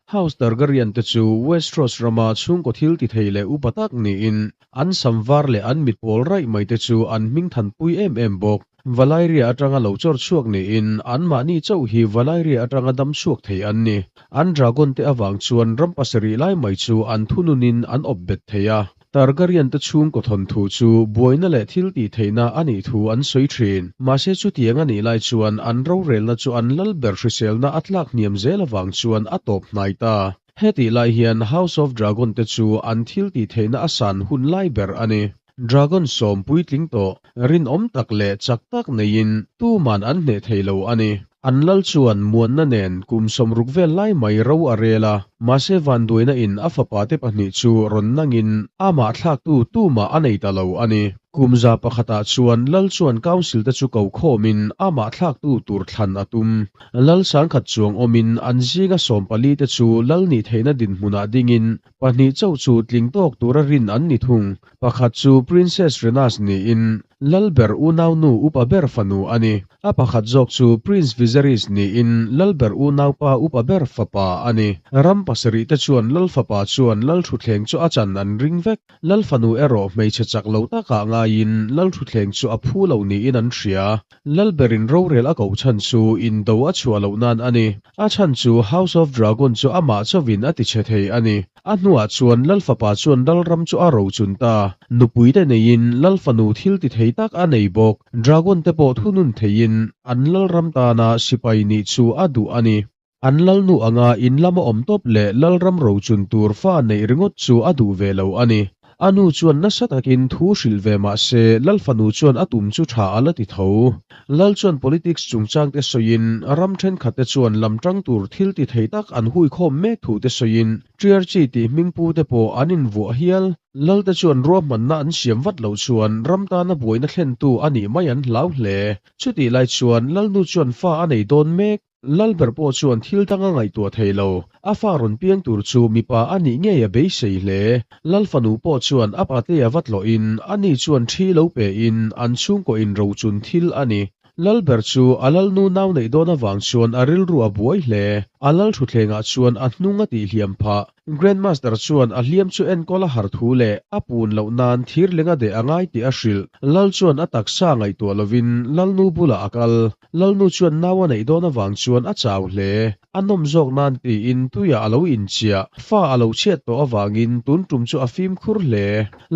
House Targaryen te chu Westeros rama chhungkaw thil ti thei leh upa tak niin, an sam var leh an mit pawl raih mai te chu an hming thanpui em em bawk. Valyria atanga lo chawr chhuak niin, anmahni chauh hi Valyria atanga dam chhuak thei an ni. An dragon te avang chuan ram pasarih lai mai chu an thununin an awp bet thei a. Targaryen te chhungkaw thawnthu chu buaina leh thil tih theihna a nih thu an sawi thin. Mahse chutiang a nih lai chuan an rorelna chu an lal ber hriselna a tlak hniam zel avang chuan a tawp hnai ta. Hetih lai hian House of Dragon te chu an thil tih theihna a san hun lai ber a ni. Dragon sawm puitling tawh, rinawm tak leh chak tak neiin tuman an hneh thei lo a ni. An lal chuan muanna nen kum 60 vel lai mai ro a rel a, mahse vanduaina in a fapa te pahnih chu rawn nangin amah thlaktu tumah a nei ta lo a ni. Kum 100 ah chuan lal chuan council te chu ko khawmin amah thlaktu tur thlan a tum. Lal 10,000 chuang awmin an zinga 14 te chu lal nih theihna dinhmunah dingin pahnih chauh chu tling tawk tura rin an ni thung. Pakhat chu Princess Rhaenys niin Lalber unaunu upa ber fanu a ni. A pakhat zawk chu Prince Viserys niin Lalber unaupa upa ber fapa a ni. Ram pasarih te chuan Lal fapa chuan Lal thutthleng chu a chan an ring vek. Lal fanu erawh hmeichhe chak lo takah ngaiin Lal thutthleng chu a phu lo niin an hria. Lalberin rorel a koh chhan chu indo a chhuah loh nan a ni. A chhan chu House of Dragon chu amah chauhin a tichhe thei a ni. A hnuah chuan Lal fapa chuan Lalram chu a rochun ta. Nupui te neiin Lal fanu thil ti thei tak a nei bawk. Dragon te pawh thunun theiin an Lalram tana sipai nih chu a duh a ni. An lalnu anga in lama awm tawp leh lalram rochun tur fa neih ringawt chu a duh ve lo a ni. A nu chuan nasa takin thu hrilh ve mah se lal fanu chuan a tum chu tha a la ti tho. Lal chuan politics chungchang te sawiin ram thenkhat te chuan lam tang tur thil ti thei tak an huikhawm mek thu te sawiin Triarchy tih hmingpu te pawh an invuah hial. Lal te chuan ruahmanna an siam vat loh chuan ram tana buaina thlentu a nih mai an hlau hle. Chutih lai chuan lalnu chuan fa a nei dawn mek. Lalber pawh chuan thil dang a ngaihtuah thei lo. A fa rawn piang tur chu mipa a nih ngei a beisei hle. Lal fanu pawh chuan a patea va tlawhin ani chuan thi lo pein an chhungkaw inrochun thil a ni. Lalber chu a lalnu nau neih dawn avang chuan a rilru a buai hle. A lal thutthlengah chuan a hnung a tihhliam phah. Grandmaster chuan a hliam chu enkawl a har thu leh a pun loh nan thir lenga deh a ngai tih a hrilh. Lal chuan a taksa ngaihtuah lovin lalnu bulah a kal. Lalnu chuan nau a neih dawn avang chuan a chau hle. A nawm zawk nan tiin tuiah a lo inchiah. Fa a lo chhiat tawh avangin tun tum chu a fimkhur hle.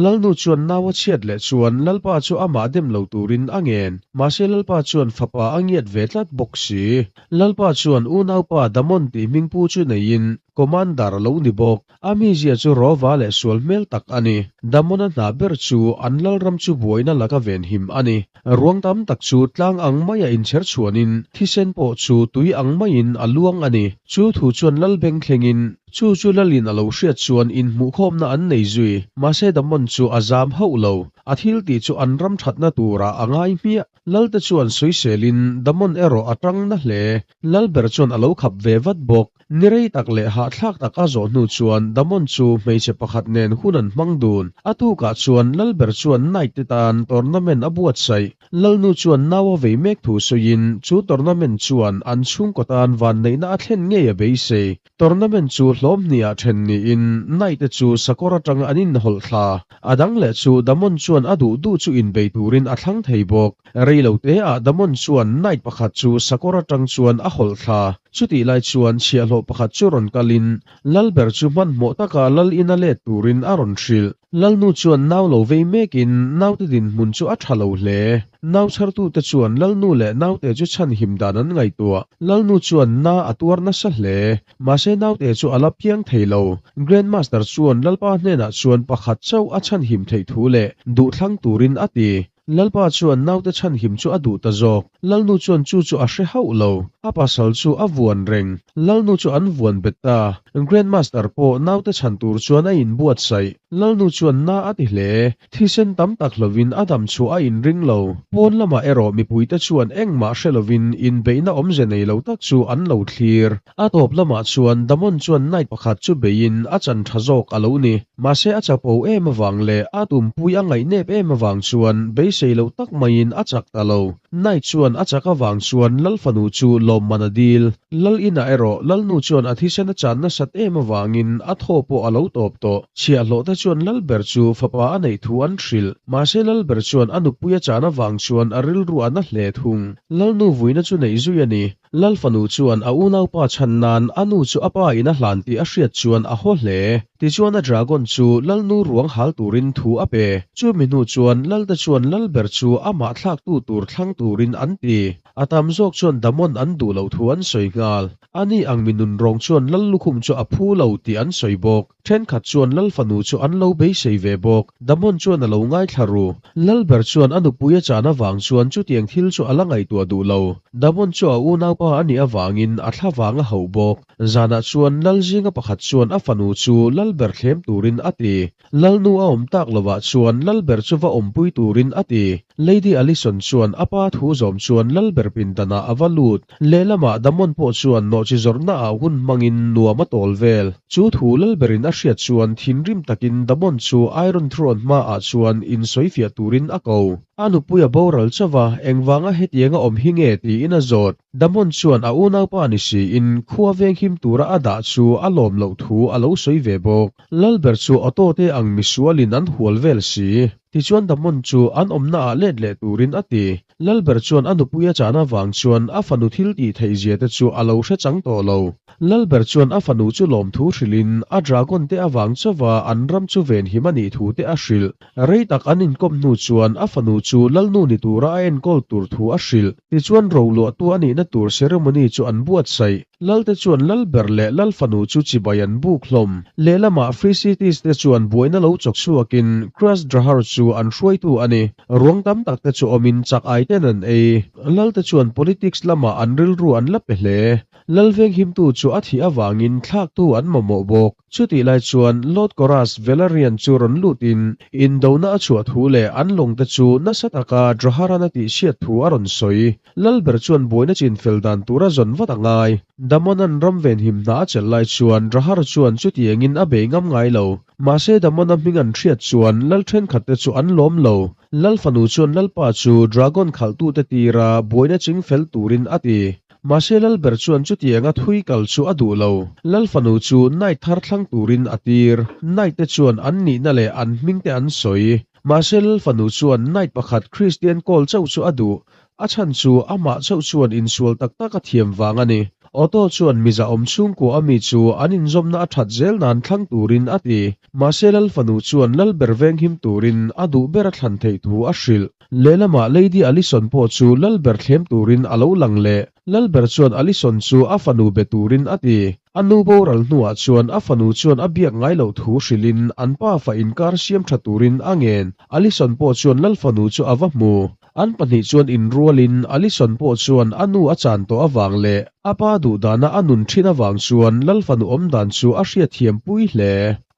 Lalnu chuan nau a chhiat leh chuan Lalpa chu amah dem lo turin a ngen. Mahse Lalpa chuan fapa a ngiat ve tlat bawk si. Lalpa chuan unaupa Damon tih hmingpu chu neiin Commander a lo ni bawk. A mizia chu rawva leh sual hmel tak a ni. Damona hna ber chu an lalram chu buaina laka venhim a ni. Ruang tam tak chu tlang ang maia inchher chhuanin thisen pawh chu tui ang maiin a luang a ni. Chu thu chuan lal beng thlengin chu chu lalin a lo hriat chuan inhmuhkhawmna an nei zui. Mahse Damon chu a zam hauh lo. A thil tih chu an ram thatna turah a ngai hmiah. Lalte chuan sawiselin Damon erawh a tang na hle. Lalber chuan a lo khap ve vat bawk. Ni rei tak leh hahthlak tak a zawh hnu chuan Damon chu hmeichhe pakhat nen hun an hmang dun. A tukah chuan Lalber chuan Knight te tan tournament a buatsaih. Lalnu chuan nau a vei mek thu sawiin chu tournament chuan an chhungkaw tan vanneihna a thlen ngei a beisei. Tournament chu hlawm hniah then niin Knight te chu sakawr atang an inhawlh thla. A dang leh chu Damon chuan a duh duh chu inbei turin a thlang thei bawk. Rei lo te ah Damon chuan Knight pakhat chu sakawr atang chuan a hawlh thla. Chutih lai chuan chhiahhlawh pakhat chu rawn kalin Lalber chu hmanhmawh taka Lal ina let turin a rawn hrilh. Lalnu chuan nau lo vei mekin naute dinhmun chu a tha lo hle. Nau chhartute chuan Lalnu leh naute chu chhanhim dan an ngaihtuah. Lalnu chuan na a tuar nasa hle. Mahse naute chu a la piang thei lo. Grandmaster chuan Lalpa hnenah chuan pakhat chauh a chhanhim theih thu leh duhthlang turin a ti. Lalpa chuan naute chhanhim chu a duh ta zawk. Lalnu chuan chu chu a hre hauh lo. A pasal chu a vuan reng. Lalnu chu an vuan bet ta. Grandmaster pawh naute chhan tur chuan a inbuatsaih. Lalnu chuan na a ti hle. Thisen tam tak hlovin a dam chhuah a inring lo. Pawn lamah erawh mipuite chuan engmah hre lovin inbeihna awmze nei lo tak chu an lo thlir. A tawp lamah chuan Damon chuan Knight pakhat chu beiin a chan tha zawk a lo ni. Mahse a chapo em avang leh a tumpui a ngaihnep em avang chuan beisei loh tak maiin a chak ta lo. Knight chuan a chak avang chuan Lal fanu chu lawmman a dil. Lal inah erawh Lalnu chuan a thisen a chan nasat em avangin a thaw pawh a lo tawp tawh. Chhiahhlawh te chuan Lal ber chu fapa a neih thu an hrilh. Mahse Lal ber chuan a nupui a chan avang chuan a rilru a na hle thung. Lalnu vuina chu neih zui a ni. Lal fanu chuan a unaupa chhan nan a nu chu a pa in a hlan tih a hriat chuan a haw hle. Tichuan a dragon chu Lalnu ruang hal turin thu a pe. Chumi hnu chuan Lalte chuan Lalber chu amah thlaktu tur thlang turin an ti. A tam zawk chuan Damon an duh loh thu an sawi nghal. Ani ang mi nunrawng chuan Lal lukhum chu a phu lo tih an sawi bawk. Thenkhat chuan Lal fanu chu an lo beisei ve bawk. Damon chuan a lo ngaithla ru. Lalber chuan a nupui a chan avang chuan chutiang thil chu a la ngaihtuah duh lo. Damon chu a unaupa a nih avangin a thla vang a hauh bawk. Zanah chuan Lal zinga pakhat chuan a fanu chu Lalber thlem turin a ti. Lalnu a awm tak lovah chuan Lalber chu va awmpui turin a ti. Lady Alison chuan a pa thu zawm chuan Lalber pindanah a va lut. Lehlamah Damon pawh chuan nawhchi zawrhnaah hun hmangin nuam a tawl vel. Chu thu Lalberin a hriat chuan thinrim takin Damon chu Iron Throne hmaah chuan insawifiah turin a ko. A nupui a boral chauh a, engvanga hetianga awm hi nge tiin a zawt. Damon chuan a unaupa ni siin khua venghim tura a dah chu a lawm loh thu a lo sawi ve bawk. Lalber chu auto te ang misualin an hual vel si. Tichuan Damon chu an awmnaah let leh turin a ti. Lalber chuan a nupui a chan avang chuan a fanu thil tih theih zia te chu a lo hre chang tawh lo. Lalber chuan a fanu chu lawmthu hrilhin a dragon te avang chauha an ram chu venhim a nih thu te a hrilh. Rei tak an inkawp hnu chuan a fanu chu Lalnu ni tura a enkawl tur thu a hrilh. Tichuan roluahtu a nihna tur ceremony chu an buatsaih. Lalte chuan Lalber leh Lalfanu chu chibai an buk hlawm. Lehlamah Free Cities te chuan buaina lo chawk chhuakin Crash Drahar chu an hruaitu a ni. Ruang tam tak te chu awmin chak ai ten an ei. Lalte chuan politics lamah an rilru an la pe hle. Lal venghimtu chu a thih avangin thlaktu an mamawh bawk. Chutih lai chuan Lord Koras Velaryon chu rawn lutin indona a chhuah thu leh an lawngte chu nasa taka Draharan a tihchhiat thu a rawn sawi. Lalber chuan buaina chinfel dan tura zawn vat a ngai. Damona'n ram venhim hna a chelh lai chuan Drahar chuan chutiangin a bei ngam ngai lo. Mahse Damona hming an hriat chuan lal thenkhatte chu an lawm lo. Lal fanu chuan Lalpa chu Dragon khalhtute tira buaina chingfel turin a ti. Mahse Lalber chuan chutianga thui kal chu a duh lo. Lal fanu chu Knight thar thlang turin a tir. Knight te chuan an nihna leh an hming te an sawi. Mahse Lal fanu chuan Knight pakhat Christian kawl chauh chu a duh. A chhan chu amah chauh chuan insual tak tak a thiam vang a ni. Otto chuan miza awm chhungkua a mi chu an inzawmna a that zel nan thlang turin a ti. Mahse Lal fanu chuan Lalber venghim turin a duh ber a thlan theih thu a hrilh. Lehlamah Lady Alison pawh chu Lalber thlem turin a lo lang leh. Lalber chuan Alison chu a fanu be turin a ti. A nu boral hnuah chuan a fanu chuan a biak ngai loh thu hrilhin an pa fa inkar siam tha turin a ngen. Alison pawh chuan Lal fanu chu a va hmu. An pahnih chuan inrualin Alison pawh chuan a nu a chan tawh avang leh a pa duhdana a nun thin avang chuan Lal fanu awmdan chu a hriatthiam pui hle.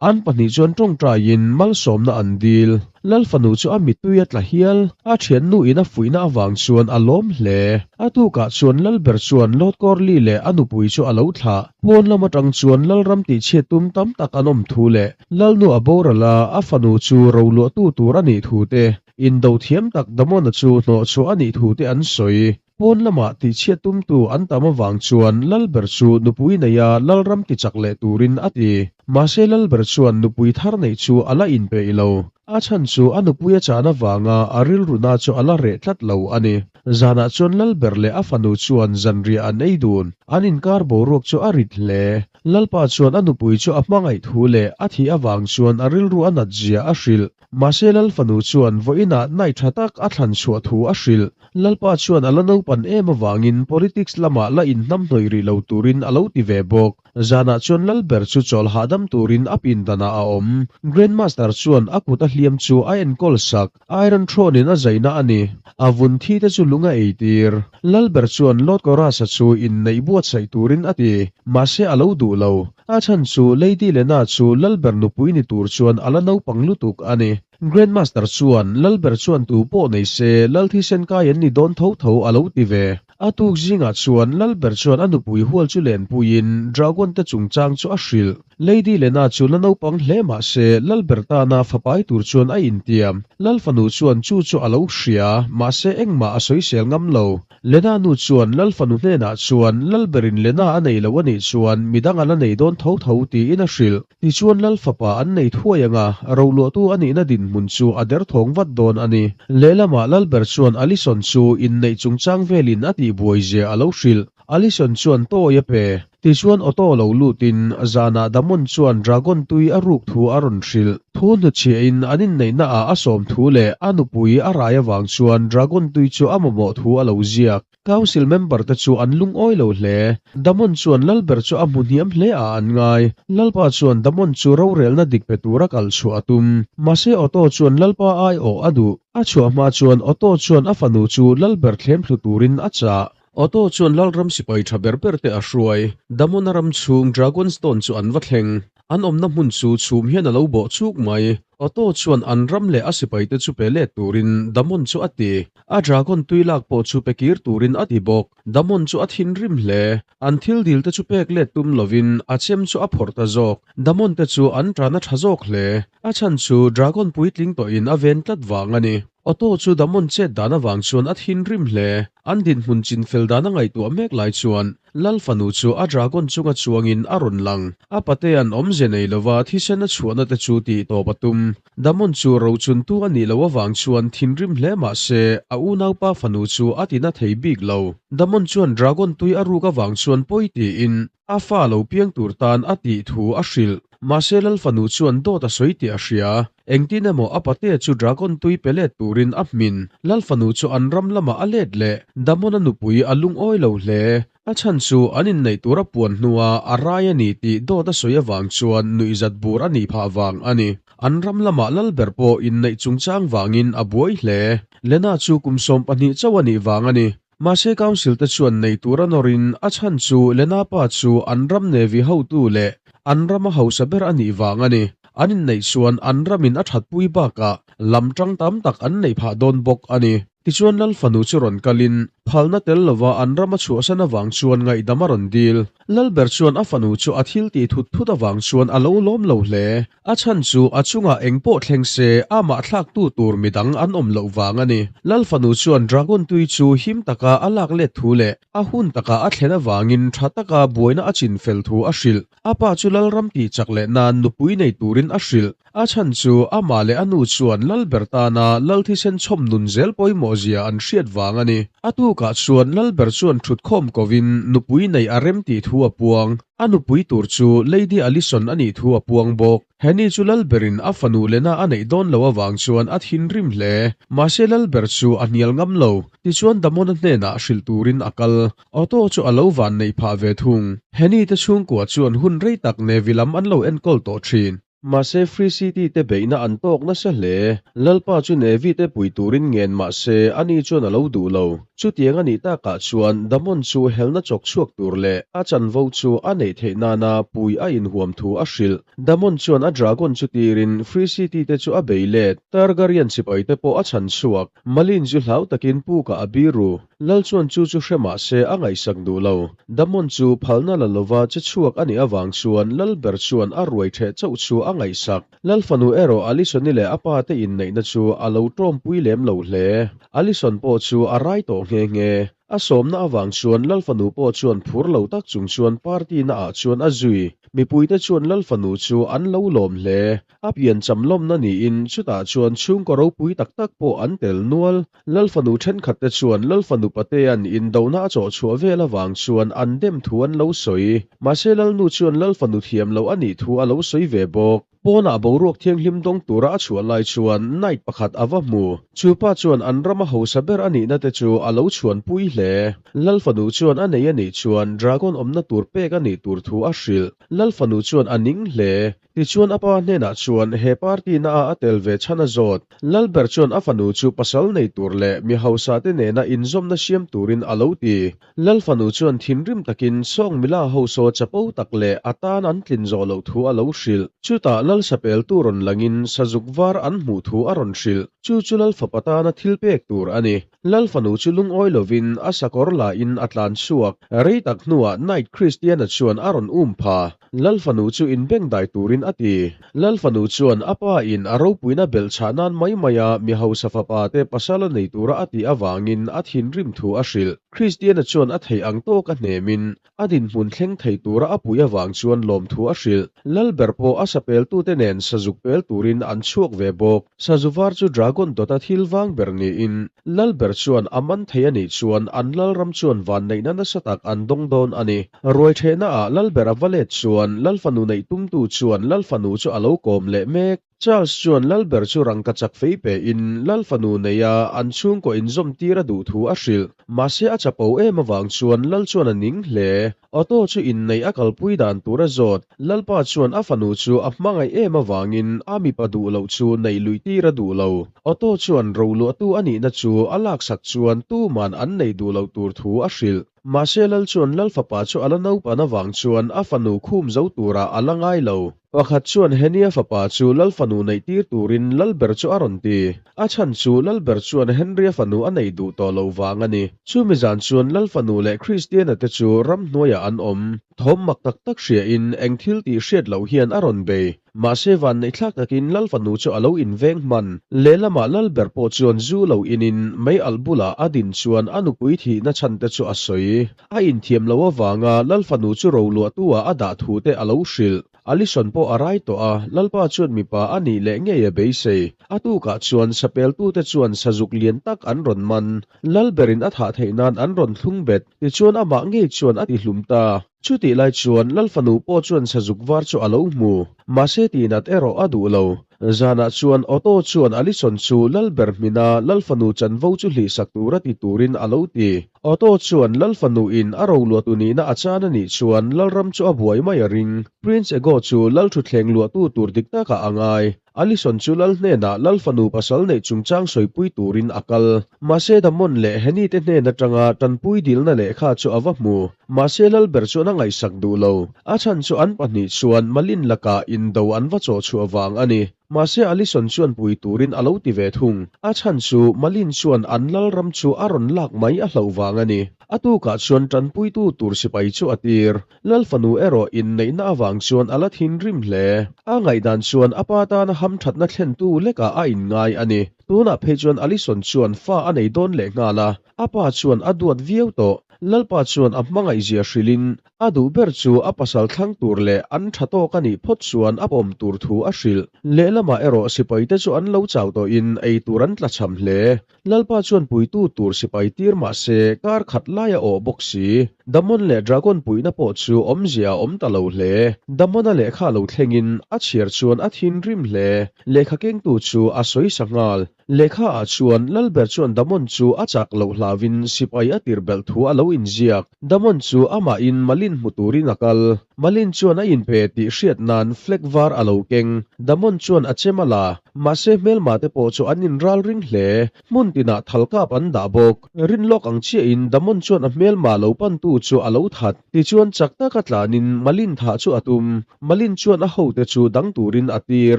An pahnih chuan tawngtaiin malsawmna an dil. Lal fanu chu a mittui a tla hial. A thiannu in a fuihna avang chuan a lawm hle. A tukah chuan Lalber chuan Lord Corley leh a nupui chu a lo thlah. Pawn lam atang chuan Lalram tihchhiat tum tam tak an awm thu leh Lalnu a boral a, a fanu chu roluahtu tur a nih thu te, indo thiam tak Damona chu hnawhchhuah a nih thu te an sawi. Pawn lamah tihchhiat tumtu an tam avang chuan Lalber chu nupui neia Lalram tichak leh turin a ti. Mahse Lalber chuan nupui thar neih chu a la inpeih lo. A chhan chu a nupui a chan avanga a rilruna chu a la reh tlat lo a ni. Zanah chuan Lalber leh a fanu chuan zanriah an ei dun. An inkar boruak chu a rit hle. Lalpa chuan a nupui chu a hmangaih thu leh a thih avang chuan a rilru a nat zia a hrilh. Mahse Lal fanu chuan vawiinah naih tha tak a thlan chhuah thu a hrilh. Lalpa chuan a la naupan em avangin politics lamah la inhnamhnawih rih lo turin a lo ti ve bawk. Zanah chuan Lalber chu chawl hahdam turin a pindanah a awm. Grandmaster chuan a kut a hliam chu a enkawl sak. Iron Throne in a zaina a ni. A vun thi te chu lung a eitir. Lalber chuan Lord Koras-a chu inneih buatsaih turin a ti. Mahse a lo duh lo. A chhan chu Lady Lena chu Lalber nupui ni tur chuan a la naupang lutuk a ni. Grandmaster chuan Lalber chuan tu pawh nei se Lal thisen kai an ni dawn tho tho a lo ti ve. A tuk zingah chuan Lalber chuan a nupui hual chu lenpuiin Dragon te chungchang chu a hrilh. Lady Lena chu la naupang hle mah se, Lalber tana fapai tur chuan a intiam. Lal fanu chuan chu chu a lo hria, mahse engmah a sawisel ngam lo. Lena nu chuan Lal fanu hnenah chuan Lalberin Lena a nei lo a nih chuan midang a la nei dawn tho tho tiin a hrilh. Tichuan Lal fapa an nei thuai anga roluahtu a nihna dinhmun chu a derthawng vat dawn a ni. Lehlamah Lalber chuan Alison chu inneih chungchang velin a tihbuai zia a lo hrilh. Alison chuan tawi a pe. Tichuan Otto lo lutin zanah Damon chuan Dragon tui a ruk thu a rawn hrilh. Thu hnuchhiahin an inneihna ah a sawm thu leh a nupui a rai avang chuan Dragon tui chu a mamawh thu a lo ziak. Council member te chu an lungawi lo hle. Damon chuan Lalber chu a hmu hniam hle ah an ngai. Lalpa chuan Damon chu rorelna dik pe tura kal chhuah a tum. Mahse Otto chuan Lalpa aiawh a duh. A chhuah hma chuan Otto chuan a fanu chu Lalber thlem thlu turin a chah. Otto chuan Lalram sipai tha ber ber te a hruai. Damona ram chhung Dragonstone chu an va thleng. An awmna hmun chu chhum hian a lo bawh chuk mai. Otto chuan an ram leh a sipai te chu pe let turin Damon chu a ti. A dragon tui lak pawh chu pe kir turin a ti bawk. Damon chu a thinrim hle. An thil dil te chu pek let tum lovin a chem chu a phawrh ta zawk. Damon te chu an tan a tha zawk hle. A chhan chu dragon puitling tawhin a ven tlat vang a ni. Otto chu Damon chet dan avang chuan a thinrim hle. An dinhmun chinfel dan a ngaihtuah mek lai chuan Lal fanu chu a dragon chunga chuangin a rawn lang. A patea'n awmze nei lova thisen a chhuahna te chu tih tawp a tum. Damon chu rochuntu a nih loh avang chuan thinrim hle mah se a unaupa fanu chu a tina thei bik lo. Damon chuan dragon tui a ruk avang chuan pawi tiin a fa lo piang tur tan a tih thu a hrilh. Mahse Lal fanu chuan dawt a sawi tih a hria. Engtin emaw a patea chu dragon tui pe let turin a hmin. Lal fanu chu an ram lamah a let leh. Damon-a nupui a lungawi lo hle. A chhan chu an inneih tura puan hnua a rai a ni tih dawt a sawi avang chuan nuihzat bur a nih phah vang a ni. An ram lamah lal ber pawh inneih chungchang vangin a buai hle. Lena chu kum 12 chauh a nih vang a ni. Mahse Council te chuan nei tura nawrin a chhan chu Lena pa chu an ram Navy hotu leh an rama hausa ber a nih vang a ni. An inneih chuan an ramin a thatpui bakah lam tang tam tak an neih phah dawn bawk a ni. Tichuan Lal fanu chu rawn kalin phalna tel lova an rama chhuahsan avang chuan ngaihdam a rawn dil. Lalber chuan a fanu chu a thil tih thut thut avang chuan a lo lawm lo hle. A chhan chu a chungah eng pawh thleng se amah thlaktu tur midang an awm loh vang a ni. Lal fanu chuan Dragon tui chu him taka a lak let thu leh a hun taka a thlen avangin tha taka buaina a chin fel thu a hrilh. A pa chu Lalram tih chak leh nan nupui nei turin a hrilh. A chhan chu amah leh a nu chuan Lalber tana Lal thisen chhawm nun zel pawimawh zia an hriat vang a ni. A tukah chuan Lalber chuan thutkhawm kovin nupui nei a rem tih thu a puang. A nupui tur chu Lady Alison a nih thu a puang bawk. Henny chu Lalberin a fanu Lena a neih dawn loh avang chuan a thinrim hle. Mahse Lalber chu a hnial ngam lo. Tichuan Damona hnenah hrilh turin a kal. Otto chu a lo van neih phah ve thung. Henny te chhungkua chuan hun rei tak Navy lam an lo enkawl tawh thin. Mahse Free City te beihna an tawk nasa hle. Lalpa chu Navy te pui turin ngen mah se ani chuan a lo duh lo. Chutiang a nih takah chuan Damon chu helna chawk chhuak tur leh a chanvo chu a neih theih nana pui a inhuam thu a hrilh. Damon chuan a dragon chu tirin Free City te chu a bei let. Targaryen sipai te pawh a chhan chhuak. Malin chu hlau takin pukah a biru. Lal chuan chu chu hre mah se a ngaihsak duh lo. Damon chu phalna la lova che chhuak a nih avang chuan Lal ber chuan a ruai theh chauh chu a ngaihsak. Lal fanu erawh Alison-i leh a pa te inneihna chu a lo tawmpui lem lo hle. Alison pawh chu a rai tawh nghe nghe. A sawmna avang chuan Lal fanu pawh chuan phur lo tak chung chuan party na ah chuan a zui. Mipuite chuan Lal fanu chu an lo lawm hle. A pian cham lawmna niin chutah chuan chhungkaw ropui tak tak pawh an tel nual. Lal fanu thenkhat te chuan Lal fanu Patea'n indona a chawh chhuah vel avang chuan an dem thu an lo sawi. Mahse Lalnu chuan Lal fanu thiam loh a nih thu a lo sawi ve bawk. Pawnah boruak thianghlim dawng tura a chhuah lai chuan Knight pakhat a va hmu. Chu pa chuan an rama hausa ber a nihna te chu a lo chhuanpui hle. Lal fanu chuan a nei a nih chuan Dragon awmna tur pek a nih tur thu a hrilh. Lal fanu chuan a ning hle. Tichuan a pa hnenah chuan he party na a a tel ve chhan a zawt. Lalber chuan a fanu chu pasal nei tur leh mi hausa te nena inzawmna siam turin a lo ti. Lal fanu chuan thinrim takin Sawng Mila ho saw chapo tak leh a tan an tlin zawh loh thu a lo hrilh. Chutah Lal sapeltu rawn langin sazuk var an hmuh thu a rawn hrilh. Chu chu Lal fapa tana thil pek tur a ni. Lal fanu chu lungawi lovin a sakawr lahin a tlan chhuak. Rei tak hnuah Knight Christiana chuan a rawn um pha. Lal fanu chu inbengdai turin a ti. Lal fanu chuan a pa in a ropuina belh chhah nan mai mai a mi hausa fapa te pasal a nei tura a tih avangin a thinrim thu a hrilh. Christiana chuan a theih ang tawk a hnemin a dinhmun thleng thei tura a puih avang chuan lawmthu a hrilh. Lal ber pawh a sapeltute nen sazuk pel turin an chhuak ve bawk. Sazu var chu dragon dawta thil vang ber niin Lal ber chuan a man thei a nih chuan an lalram chuan vanneihna nasa tak an dawng dawn a ni. Ruai ṭhehnaah lal ber a va let chuan lal fanu neih tumtu chuan lal fanu chu a lo kawm leh mek. Charles chuan lal ber chu rangka chak fei pein lal fanu neia an chhungkaw inzawm tir a duh thu a hrilh. Mahse a chapo em avang chuan lal chuan a ning hle. Otto chu inneih a kalpui dan tur a zawt. Lalpa chuan a fanu chu a hmangaih em avangin a mipa duh loh chu neih luih tir a duh lo. Otto chuan roluahtu a nihna chu a laksak chuan tuman an neih duh loh tur thu a hrilh. Mahse Lal chuan Lal fapa chu a la naupan avang chuan a fanu khum zo turah a la ngai lo. Pakhat chuan Henia fapa chu Lal fanu neih tir turin Lal ber chu a rawn ti. A chhan chu Lal ber chuan Henry-a fanu a neih duh tawh loh vang a ni. Chumi zan chuan Lal fanu leh Kristiana te chu ramhnuaiah an awm. Thawm mak tak tak hriain eng thil tih hriat loh hian a rawn bei. Mahse vanneihthlak takin Lal fanu chu a lo inveng hman. Lehlamah Lal ber pawh chuan zu lo inin mei alh bulah a din chuan a nupui thihna chhan te chu a sawi. A inthiam loh avanga Lal fanu chu roluahtu ah a dah thu te a lo hrilh. Alison pawh a rai tawh a, Lalpa chuan mipa a nih leh ngei a beisei. A tukah chuan sapeltute chuan sazuk lian tak an rawn man. Lal berin a thah theih nan an rawn thlung bet. Tichuan amah ngei chuan a tihlum ta. Chutih lai chuan Lal fanu pawh chuan sazuk var chu a lo hmu. Mahse tihnat erawh a duh lo. Zanah chuan Otto chuan Alison chu Lal ber hmina Lal fanu chanvo chu hlihsak tura ti turin a lo ti. Otto chuan Lal fanu in a roluahtu nihna a chan a nih chuan Lalram chu a buai mai a ring. Prince Ego chu Lal thutthleng luahtu tur dik takah a ngai. Alison chu Lal hnenah Lal fanu pasal neih chungchang sawipui turin a kal. Mahse Damon leh Henny te hnen atanga tanpui dilna lehkha chu a va hmu. Mahse Lal ber chuan a ngaihsak duh lo. A chhan chu an pahnih chuan Malin lakah indo an va chawh chhuah vang a ni. Mahse Alison chuan pui turin a lo ti ve thung. A chhan chu Malin chuan an Lal ram chu a rawn lak mai a hlauh vang a ni. A tukah chuan tanpuitu tur sipai chu a tir. Lal fanu erawh inneihna avang chuan a la thinrim hle. A ngaihdan chuan a pa tana hamthatna thlentu lekah a inngai a ni. Tunah phei chuan Alison chuan fa a nei dawn leh nghal a, a pa chuan a duat viau tawh. Lalpa chuan a hmangaihzia hrilhin a duh ber chu a pasal thlang tur leh an tha tawk a nih phawt chuan a pawm tur thu a hrilh. Lehlamah erawh sipaite chu an lo chau tawhin ei tur an tlachham hle. Lalpa chuan puitu tur sipai tir mah se kar khat lai a awh bawk si. Damon leh Dragon puihna pawh chu awmzia a awm ta lo hle. Damon-a lehkha lo thlengin a chhiar chuan a thinrim hle. Lehkha kengtu chu a sawi sa nghal. Lehkha ah chuan Lalber chuan Damon chu a chak loh hlauin sipai a tir belh thu a lo inziak. Damon chu amahin Malin hmu turin a kal. Malin chuan a inpe tih hriat nan flag var a lo keng. Damon chuan a chem a la. Mahse hmelma te pawh chu an inral ring hle. Hmun tinah thal kap an dah bawk. Rin lawk ang chiahin Damon chuan a hmelma lo pantu chu a lo that. Tichuan chak taka tlanin Malin thah chu a tum. Malin chuan a hote chu dang turin a tir,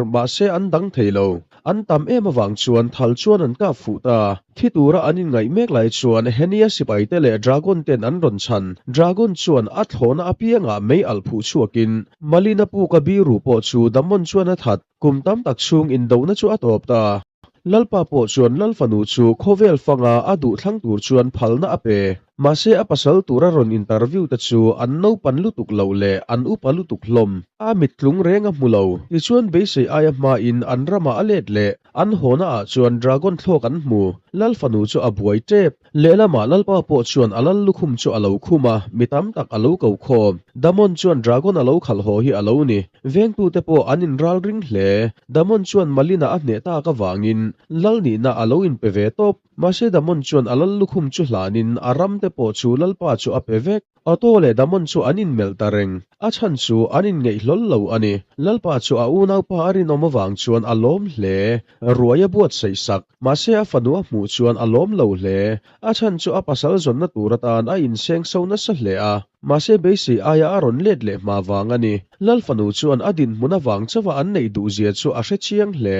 mahse an dang thei lo. An tam em avang chuan thal chuan an kap fuh ta. Thi tura an inngaih mek lai chuan Henia sipaite leh Dragon ten an rawn chhan. Dragon chuan a thlawhna apiangah mei alh phuh chhuakin Malina puka biru pawh chu Damon chuan a that. Kum tam tak chhung indohna chu a tawp ta. Lalpa pawh chuan Lal fanu chu khawvel fanga a duh thlang tur chuan phalna a pe. Mahse a pasal tura rawn interview te chu an naupan lutuk loh leh an upa lutuk hlawm. A mittlung reng a hmu lo. Tichuan beisei aia hmain an ramah a let leh. An hawna ah chuan dragon thlawk an hmu. Lal fanu chu a buai tep. Lehlamah Lalpa pawh chuan a lal lukhum chu a lo khum a, mi tam tak a lo ko khawm. Damon chuan dragon a lo khalh haw hi a lo ni. Vengtute pawh an inral ring hle. Damon chuan Malina a hneh tak avangin Lal nihna a lo inpe ve tawp. Mahse Damon chuan a lal lukhum chu hlanin a ram te pawh chu Lalpa chu a pe vek. Otto leh Damon chu an inmelh ta reng. A chhan chu an inngeih hlawl lo a ni. Lalpa chu a unaupa a rinawm avang chuan a lawm hle. Ruai a buatsaih sak. Mahse a fanu a hmuh chuan a lawm lo hle. A chhan chu a pasal zawnna tur atan a inseng so nasa hle a. Mahse beisei aia a rawn let leh hma vang a ni. Lal fanu chuan a dinhmun avang chauha an neih duh zia chu a hre chiang hle.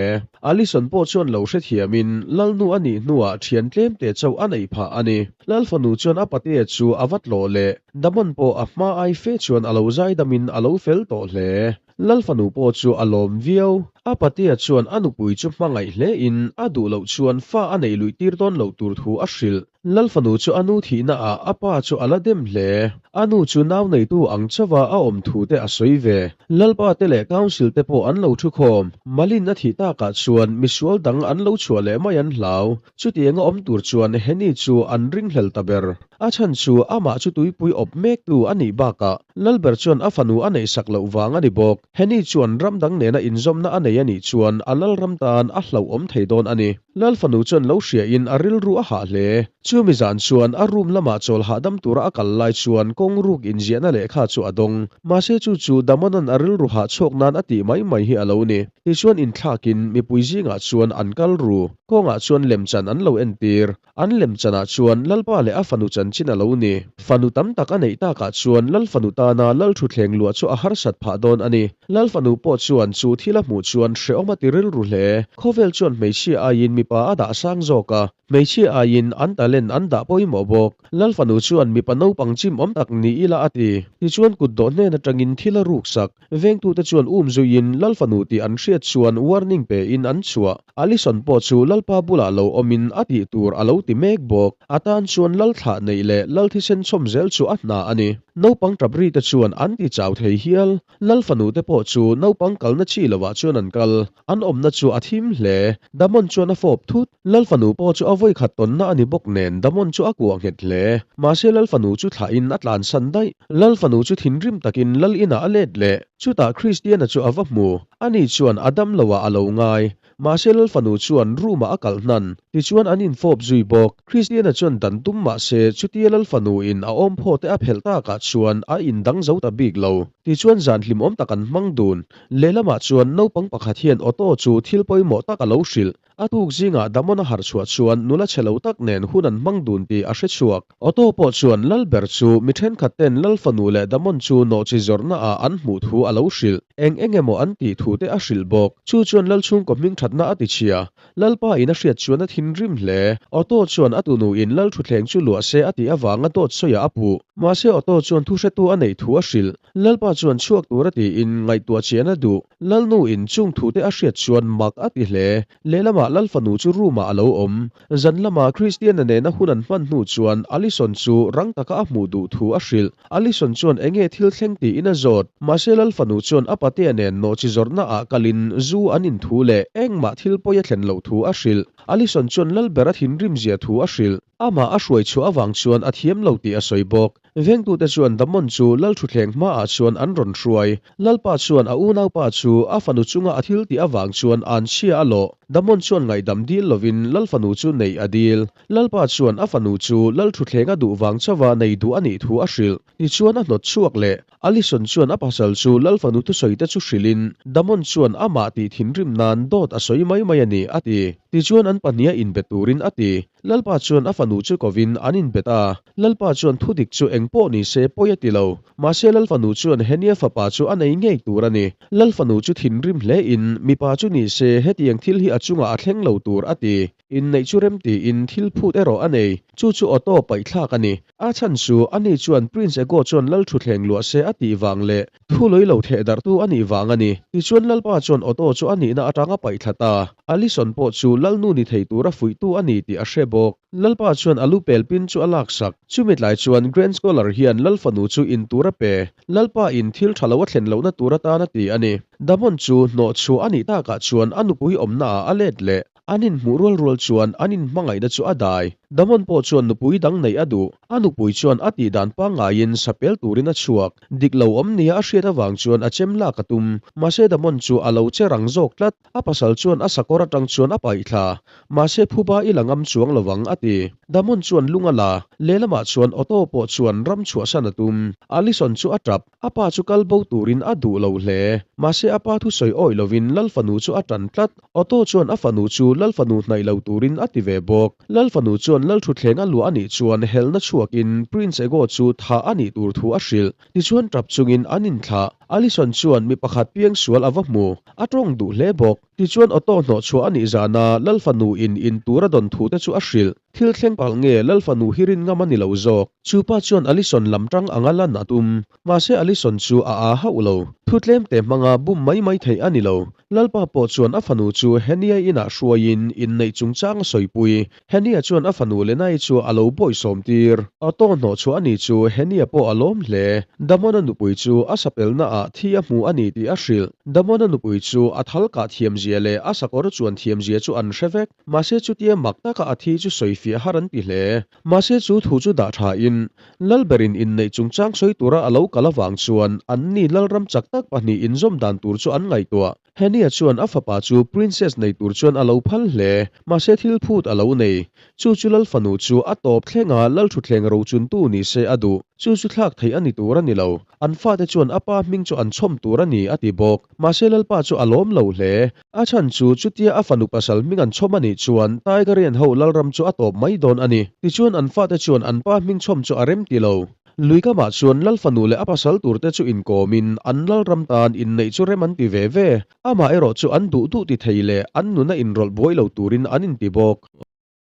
Alison pawh chuan lo hrethiamin Lalnu a nih hnuah thian tlemte chauh a neih phah a ni. Lal fanu chuan a patea chu a va tlawh leh Damon pawh a hma ai fe chuan a lo zaidamin a lo fel tawh hle. Lal fanu pawh chu a lawm viau. A patea chuan a nupui chu hmangaih hlein a duh loh chuan fa a neih luih tir dawn loh tur thu a hrilh. Lal fanu chu a nu thihna ah a pa chu a la dem hle. A nu chu nau neitu ang chauha a awm thu te a sawi ve. Lalpa te leh Council te pawh an lo thu khawm. Malin a thih takah chuan misual dang an lo chhuah leh mai an hlau. Chutianga awm tur chuan Henny chu an ringhlel ta ber. A chhan chu amah chu tuipui awp mektu a nih bakah Lalber chuan a fanu a neihsak loh vang a ni bawk. Henny chuan ram dang nena inzawmna a nei a nih chuan a lalram tan a hlauhawm thei dawn a ni. Lal fanu chuan lo hriain a rilru a hah hle. Chumi zan chuan a room lamah chawl hahdam tura a kal lai chuan kawng ruk inziahna lehkha chu a dawng. Mahse chu chu Damona'n a rilru hah chhuak nan a tih mai mai hi a lo ni. Tichuan inthlakin mipui zingah chuan an kal ru. Kawngah chuan lemchan an lo entir. An lemchanah chuan Lalpa leh a fanu chanchin a lo ni. Fanu tam tak a neih takah chuan Lal fanu tana Lal thutthleng luah chu a harsat phah dawn a ni. Lal fanu pawh chuan chu thil a hmuh chuan hrehawm a ti rilru hle. Khawvel chuan hmeichhia aiin mipa a dah sang zawk a, hmeichhia aiin an talent an dah pawimawh bawk. Lal fanu chuan mipa naupang chim awm tak ni ila a ti. Tichuan kutdawh hnen atangin thil a ruksak. Vengtute chuan um zuiin Lal fanu tih an hriat chuan warning pein an chhuah. Alison pawh chu Lalpa bulah lo awmin a tih tur a lo ti mek bawk. A tan chuan Lal thlah neih leh Lal thisen chhawm zel chu a hna a ni. Naupang tap ri te chuan an ti chau thei hial. Lal fanu te pawh chu naupang kalna chi lovah chuan an kal. An awmna chu a thim hle. Damon chuan a fawp thut. Lal fanu pawh chu a vawikhat tawnna a ni bawk nen Damon chu a kuah nghet hle. Mahse Lal fanu chu thlahin a tlansan daih. Lal fanu chu thinrim takin Lal inah a let leh. Chutah Kristiana chu a va hmu. Ani chuan a dam loah a lo ngai. Mahse Lal fanu chuan room-ah a kalh hnan. Tichuan an infawp zui bawk. Kristiana chuan dan tum mahse chutia Lal fanu in a awm phaw te a phelh takah chuan a indang zo ta bik lo. Tichuan zan hlimawm tak an hmang dun. Lehlamah chuan naupang pakhat hian Otto chu thil pawimawh tak a lo hrilh. A tuk zingah Damon a harh chhuah chuan nula chhe lo tak nen hun an hmang dun tih a hre chhuak. Otto pawh chuan Lalber chu mi thenkhat ten Lal fanu leh Damon chu nawhchi zawrhna ah an hmuh thu a lo hrilh. Eng eng emaw an tih thu te a hrilh bawk. Chu chuan Lal chhungkaw hming thatna a ti chhia. Lalpa in a hriat chuan a thinrim hle. Otto chuan a tunu in Lal thutthleng chu luah se a tih avanga dawt sawiah a puh. Mahse Otto chuan thuhretu a neih thu a hrilh. Lalpa chuan chhuak tura tiin ngaihtuah chian a duh. Lalnu in chung thute a hriat chuan mak a ti hle. Lehlamah Lal fanu chu room ah a lo awm. Zan lama Christiana nena hun an hman hnu chuan Alison chu rang taka a hmuh duh thu a hrilh. Alison chuan enge thil thleng tiin a zawt. Mahse Lal fanu chuan a patea nen nawhchi zawrhna ah kalin zu an in thu leh engmah thil pawi a thlen loh thu a hrilh. Alison chuan Lalber a thinrim zia thu a hrilh. Amah a hruai chhuah avang chuan a thiam lo tih a sawi bawk. Vengtute chuan Damon chu Lal thutthleng hmaah chuan an rawn hruai. Lalpa chuan a unaupa chu a fanu chunga a thil tih avang chuan an chhia a lawh. Damon chuan ngaihdam dil lovin Lal fanu chu neih a dil. Lalpa chuan a fanu chu Lal thutthleng a duh vang chauha nei duh a nih thu a hrilh. Tichuan a hnawt chhuak leh. Alison chuan a pasal chu Lal fanu thusawi te chu hrilhin Damon chuan amah tih thinrim nan dawt a sawi mai mai a ni a ti. Tichuan an pahniha inbe turin a ti. Lalpa chuan a fanu chu kovin an inbet a, Lalpa chuan thu dik chu eng pawh ni se pawi a ti lo. Mahse Lal fanu chuan Henia fapa chu a nei ngei tur a ni. Lal fanu chu thinrim hle in, mipa chu ni se hetiang thil hi a chungah a thleng lo tur a ti. Inneih chu rem tiin thil phut erawh a nei. Chu chu Otto paihthlak a ni. A chhan chu ani chuan Prince Ego chuan Lal thutthleng luah se a tih vang leh Thu lei lo theh darhtu a nih vang a ni. Tichuan Lalpa chuan Otto chu a nihna atanga paih thla ta. Alison pawh chu Lalnu ni thei tura fuihtu a ni tih a hre bawk. Lalpa chuan a lu pel pin chu a laksak. Chumi tlai chuan Grand Scholar hian Lal fanu chu in tur a pe. Lalpa in thil tha lo a thlen lohna tur atan a ti a ni. Damon chu hnawh chhuah a nih takah chuan a nupui awmnaah a let leh. An inhmuh rual rual chuan an inhmangaihna chu a dai. Damon pawh chuan nupui dang neih a duh. A nupui chuan a tihdan pangngaiin sapel turin a chhuak. Dik lo awm nia a hriat avang chuan a chem lak a tum. Mahse Damon chu a lo che rang zawk tlat. A pasal chuan a sakawr atang chuan a paih thla. Mahse phuba i la ngam chuang lovang a ti. Damon chuan lung a la. Lehlamah chuan Otto pawh chuan ram chhuahsan a tum. Alison chu a tap. A pa chu kal bo turin a duh lo hle. Mahse a pa thusawi awih lovin Lal fanu chu a tan tlat. Otto chuan a fanu chu Lal fanu hnaih lo turin a ti ve bawk. Lal fanu chuan Lal thutthleng a luah a nih chuan helna chhuakin Prince Ego chu thah a nih tur thu a hrilh. Tichuan tap chungin an inthlah. Alison chuan mi pakhat piangsual a va hmu. A tawng duh hle bawk. Tichuan Otto hnawh chhuah a nih zana Lal fanu in in tur a dawn thu te chu a hrilh. Thil thleng palh nge Lal fanu hi rin ngam a ni lo zawk. Chu pa chuan Alison lam tang anga lan a tum. Mahse Alison chu a aa hauh lo. Thu tlem te hmanga bum mai mai theih a ni lo. Lalpa pawh chuan a fanu chu Henia inah hruaiin inneih chungchang a sawipui. Henia chuan a fanu Lenai chu a lo bawihsawm tir. A tawng hnawh chhuah a ni chu Henia pawh a lawm hle. Damona nupui chu a sapelna ah thi a hmu a ni tih a hrilh. Damona nupui chu a thal kah thiamzia leh a sakawr chuan thiamzia chu an hre vek. Mahse chutia mak taka a thi chu sawifiah har an ti hle. Mahse chu thu chu dah thain, Lalberin inneih chungchang sawi tura a lo kal avang chuan anni Lalram chak tak pahnih inzawm dan tur chu an ngaihtuah. Henia chuan a fapa chu Princess nei tur chuan a lo phal hle. Mahse thil phut a lo nei. Chu chu Lal fanu chu a tawp thlenga Lal thutthleng rochuntu ni se a duh. Chu chu thlak theih a ni tur a ni lo. An fate chuan a pa hming chu an chhawm tur a ni a ti bawk. Mahse Lalpa chu a lawm lo hle. A chhan chu chutia a fanu pasal hming an chhawm a nih chuan Tigerien ho Lalram chu a tawp mai dawn a ni. Tichuan an fate chuan an pa hming chhawm chu a rem ti lo. Luikamah chuan Lal fanu leh a pasal turte chu inkawmin an Lalram tan inneih chu rem an ti ve ve. Amah erawh chu an duh duh ti thei leh an nuna inrawlh buai lo turin an inti bawk.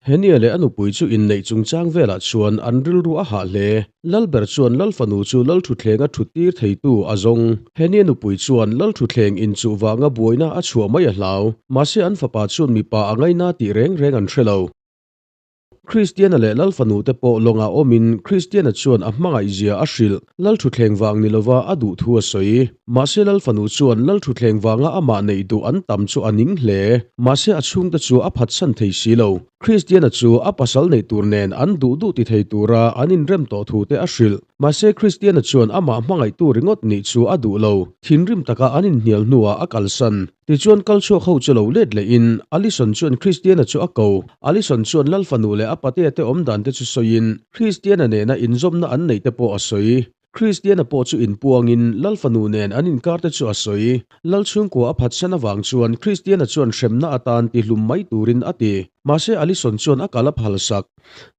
Henia leh a nupui chu inneih chungchang velah chuan an rilru a hah hle. Lalber chuan Lal fanu chu Lal thutthleng a thuttir theitu a zawng. Henia nupui chuan Lal thutthleng inchuh vanga buaina a chhuah mai a hlau. Mahse an fapa chuan mipa a ngaina tih reng reng an hre lo. Kristiana leh Lal fanu te pawh lawngah awmin Kristiana chuan a hmangaihzia a hrilh. Lal thutthleng vang ni lova a duh thu a sawi. Mahse Lal fanu chuan Lal thutthleng vanga amah neih duh an tam chu a ning hle. Mahse a chhungte chu a phatsan thei si lo. Kristiana chu a pasal neih tur nen an duh duh ti thei tura an inrem tawh thu te a hrilh. Mahse Kristiana chuan amah hmangaihtu ringawt nih chu a duh lo. Thinrim taka an inhnial hnuah a kalsan. Tichuan kal chhuak ho chu lo let lehin Alison chuan Kristiana chu a ko. Alison chuan Lal fanu leh a patea te awmdan te chu sawiin Kristiana nena inzawmna an neih te pawh a sawi. Kristiana pawh chu inpuangin Lal fanu nen an inkar te chu a sawi. Lal chhungkua a phatsan avang chuan Kristiana chuan hremna atan tihlum mai turin a ti. Mahse Alison chuan a kal a phalsak.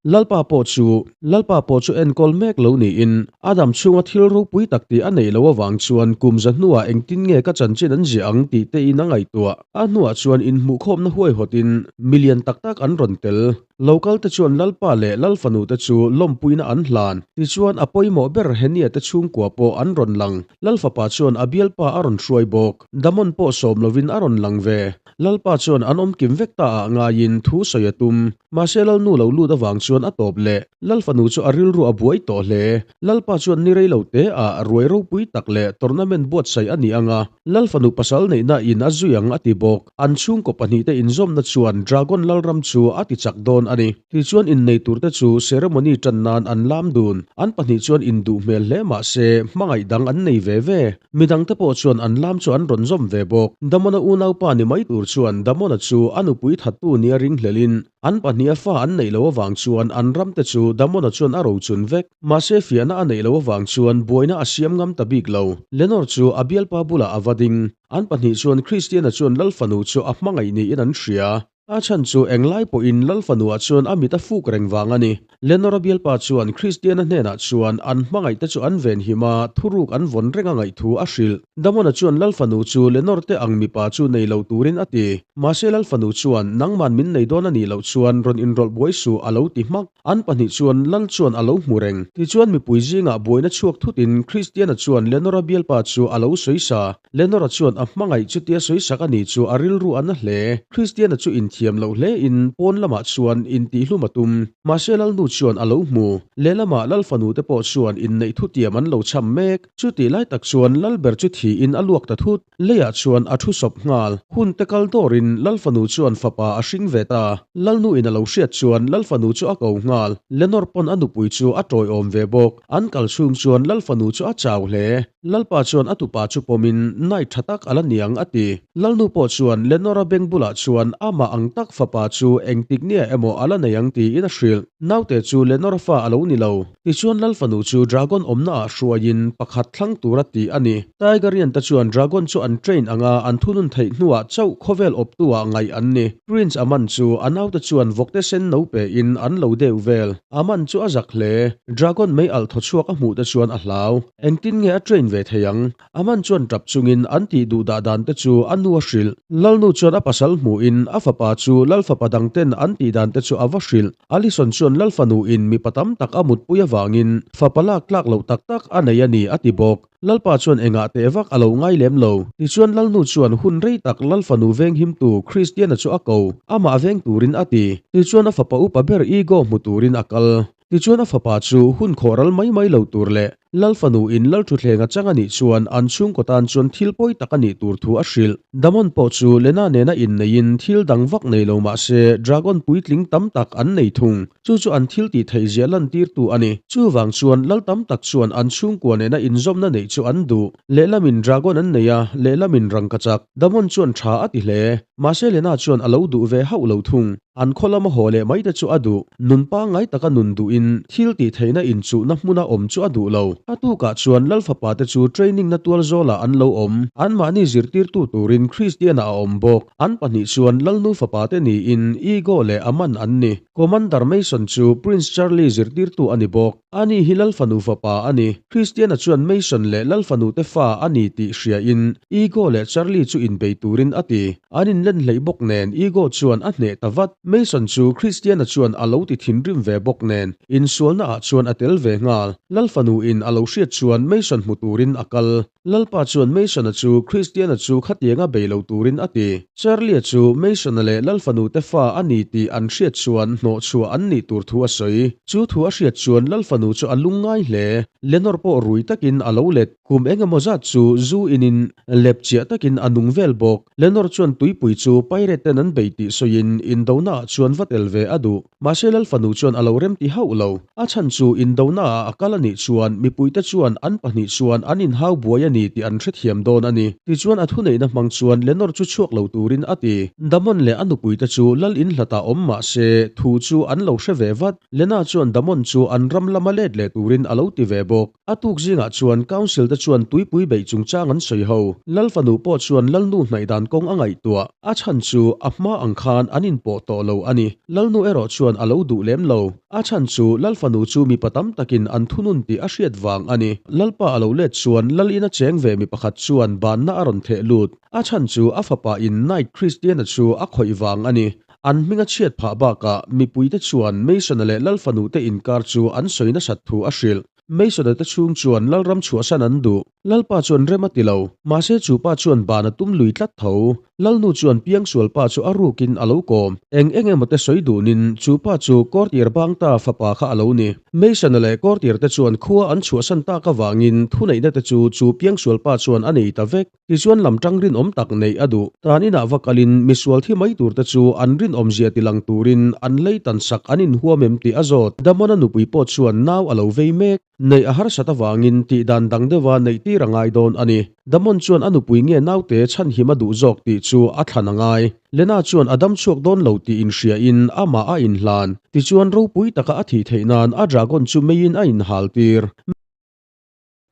Lalpa pawh chu Lalpa pawh chu enkawl mek lo niin Adam chhunga thil ropui tak tih a neih loh avang chuan kum za hnuah engtin nge ka chanchin an ziah ang tih tein a ngaihtuah. A hnuah chuan inhmuhkhawmna huaihawtin milian tak tak an rawn tel. Local te chuan Lalpa leh Lalfanu te chu lawmpuina an hlan. Tichuan a pawimawh ber Henia te chhungkua pawh an rawn lang. Lalfapa chuan a bialpa a rawn hruai bawk. Damon pawh sawm lovin a rawn lang ve. Lalpa chuan an awm kim vek ta ah ngaiin thu sawi a tum. Mahse Lalnu lo lut avang chuan a tawp leh. Lalfanu chu a rilru a buai tawh hle. Lalpa chuan ni rei lo te ah ruai ropui tak leh tournament buatsaih a ni ang a, Lalfanu pasal neihna in a zui ang a ti bawk. An chhungkaw pahnihte inzawmna chuan Dragon Lalram chu a ti chak dawn a ni. Tichuan innei turte chu ceremony tan nan an lam dun. An pahnih chuan induh hmel hle mahse hmangaih dang an nei ve ve. Midangte pawh chuan an lam chu an rawn zawm ve bawk. Damona unaupa ni mai tur chuan Damona chu a nupui thattu nia ringhlelin an pahniha fa an neih loh avang chuan an ramte chu Damona chuan a rochun vek. Mahse fiahna a neih loh avang chuan buaina a siam ngam ta bik lo. Lenor chu a bialpa bulah a va ding. An pahnih chuan Christiana chuan Lal fanu chu a hmangaih niin an hria. A chhan chu englai pawhin Lal fanuah chuan a mit a fuk reng vang a ni. Lenora bialpa chuan Kristiana hnenah chuan an hmangaihte chu an venhim a, thuruk an vawn reng a ngaih thu a hrilh. Damona chuan Lal fanu chu Lenor te ang mipa chu nei lo turin a ti. Mahse Lal fanu chuan, Nangman min nei dawn a nih loh chuan rawn inrawlh buai suh a lo ti hmak. An pahnih chuan Lal chuan a lo hmu reng. Tichuan mipui zingah buaina chhuak thutin Kristiana chuan Lenora bialpa chu a lo sawi sa. Lenora chuan a hmangaih chutia sawisak a ni chu a rilru a na hle. Kristiana chu inthiam. inthiam lo hle in pawn lamah chuan intihhlum a tum. Mahse Lalnu chuan a lo hmu. Lehlamah Lalfanu te pawh chuan inneih thutiam an lo cham mek. Chutih lai tak chuan Lalber chu thiin a luak ta thut. Leiah chuan a thu sawp nghal. Hun te kal dawrin Lalfanu chuan fapa a hring ve ta. Lalnu in a lo hriat chuan Lalfanu chu a ko nghal. Lenor pawn a nupui chu a tawiawm ve bawk. An kal chhung chuan Lalfanu chu a chau hle. Lalpa chuan a tupa chu pawmin night tha tak a la niang a ti. Lalnu pawh chuan Lenora beng bulah chuan amah ang tak fapa chu engtik nia emaw a la nei ang tiin a hrilh. Naute chu Lenora fa a lo ni lo. Tichuan Lalfanu chu Dragon awmna ah hruaiin pakhat thlang tura tih a ni. Tigerian te chuan Dragon chu an train anga an thunun theih hnuah chauh khawvel awptu ah ngaih an ni. Prince Aman chu a naute chuan vawkte sen no pe in an lo deuh vel. Aman chu a zak hle. Dragon mei alh thaw chhuak a hmuh te chuan a hlau. Engtin nge a train ve thei ang? Aman chuan tap chungin an tih duh dah dan te chu a nu a hrilh. Lalnu chuan a pasal hmuhin a fapa chu Lalfapa dang ten an tih dan te chu a va hrilh. Alison chuan Lalfanu in mipa tam tak a mutpui avangin fapa lak tlak loh tak tak a nei a ni a ti bawk. Lalpa chuan engah teh vak a lo ngai lem lo. Tichuan Lalnu chuan hun rei tak Lalfanu venghimtu Christiana chu a ko, amah veng turin a ti. Tichuan a fapa upa ber Igo hmu turin a kal. Tichuan a fapa chu hun khawh ral mai mai lo tur leh Lal fanu in Lal thutthleng a chang a nih chuan an chhungkaw tan chuan thil pawi tak a nih tur thu a hrilh. Damon pawh chu Lena nena inneiin thil dang vak nei lo mah se Dragon puitling tam tak an nei thung. Chu chu an thil tih theih zia lantirtu a ni. Chuvang chuan Lal tam tak chuan an chhungkua nena inzawmna neih chu an duh. Lehlamin Dragon an nei a, lehlamin rangkachak. Damon chuan tha a ti hle. Mahse Lena chuan a lo duh ve hauh lo thung. An khaw lama haw leh mai te chu a duh. Nun pangngai taka nun duhin thil tih theihna inchuhna hmuna awm chu a duh lo. A tukah chuan Lalfapa te chu training na tual zawlah an lo awm. Anmahni zirtirtu turin Christian-a a awm bawk. An pahnih chuan Lalnu fapa te niin Igo leh Aman an ni. Commander Mason chu Prince Charlie zirtirtu a ni bawk. Ani hi Lalfanu fapa a ni. Christian-a chuan Mason leh Lalfanu te fa a ni tih hriain Igo leh Charlie chu inbei turin a ti. An inlen hleih bawk nen Igo chuan a hneh ta vat. Mason chu Christiana chuan a lo ti thinrim ve bawk nen insualna ah chuan a tel ve nghal. Lalfanu in a lo hriat chuan Mason hmu turin a kal. Lalpa chuan Mason-a chu Christiana chu khatianga bei lo turin a ti. Charlie-a chu Mason-a leh Lalfanu te fa a ni tih an hriat chuan hnawhchhuah an nih tur thu a sawi. Chu thu a hriat chuan Lalfanu chu a lungngai hle. Lenor pawh rui takin a lo let. Kum eng emaw zat chu zu inin lep chiah takin a nung vel bawk. Lenor chuan tuipui chu pirate ten an bei tih sawiin indona ah chuan va tel ve a duh. Mahse Lalfanu chuan a lo remti hauh lo. A chhan chu indona ah a kal a nih chuan mipuite chuan an pahnih chuan an inhau buai a ni tih an hrethiam dawn a ni. Tichuan a thuneihna hmang chuan Lenor chu chhuak lo turin a ti. Damon leh a nupuite chu lal inhlatah awm mahse thu chu an lo hre ve vat. Lena chuan Damon chu an ram lama let leh turin a lo ti ve bawk. A tuk zingah chuan Council te chuan tuipui beih chungchang an sawi ho. Lal fanu pawh chuan Lalnu hnaih dan kawng a ngaihtuah. A chhan chu a hma ang khan an inpawh tawh lo a ni. Lalnu erawh chuan a lo duh lem lo. A chhan chu Lal fanu chu mipa tam takin an thunun tih a hriat vang a ni. Lalpa a lo let chuan Lal ina cheng ve mi pakhat chuan banna a rawn theh lut. A chhan chu a fapa in Knight Christiana chu a khawih vang a ni. An hming a chhiat phah bakah mipuite chuan Mason-a leh Lalfanute inkar chu an sawi nasat thu a hrilh. Mason-a te chhung chuan Lalram chhuahsan an duh. Lalpa chuan rem a ti lo. Mahse chu pa chuan ban a tum lui tlat tho. Lalnu chuan piangsual pa chu a rukin a lo kawm. Eng eng emaw te sawi dunin chu pa chu Kawrtir Bangta fapa kha a lo ni. Mason-a leh Kawrtir te chuan khua an chhuahsan tak avangin thuneihna te chu chu piangsual pa chuan a nei ta vek. Tichuan lam tang rinawm tak neih a duh. Tan inah va kalin misual thi mai turte chu an rinawmzia tilang turin an lei tan sak an inhuam em tih a zawt. Damona nupui pawh chuan nau a lo vei mek. Neih a harsat avangin tih dan dang deuha neih tir a ngai dawn a ni. Damon chuan a nupui nge naute chhanhim a duh zawk tih chu a thlan a ngai. Lena chuan a dam chhuak dawn lo tih inhriain amah a inhlan. Tichuan ropui taka a thih theih nan a dragon chu meiin a inhal tir.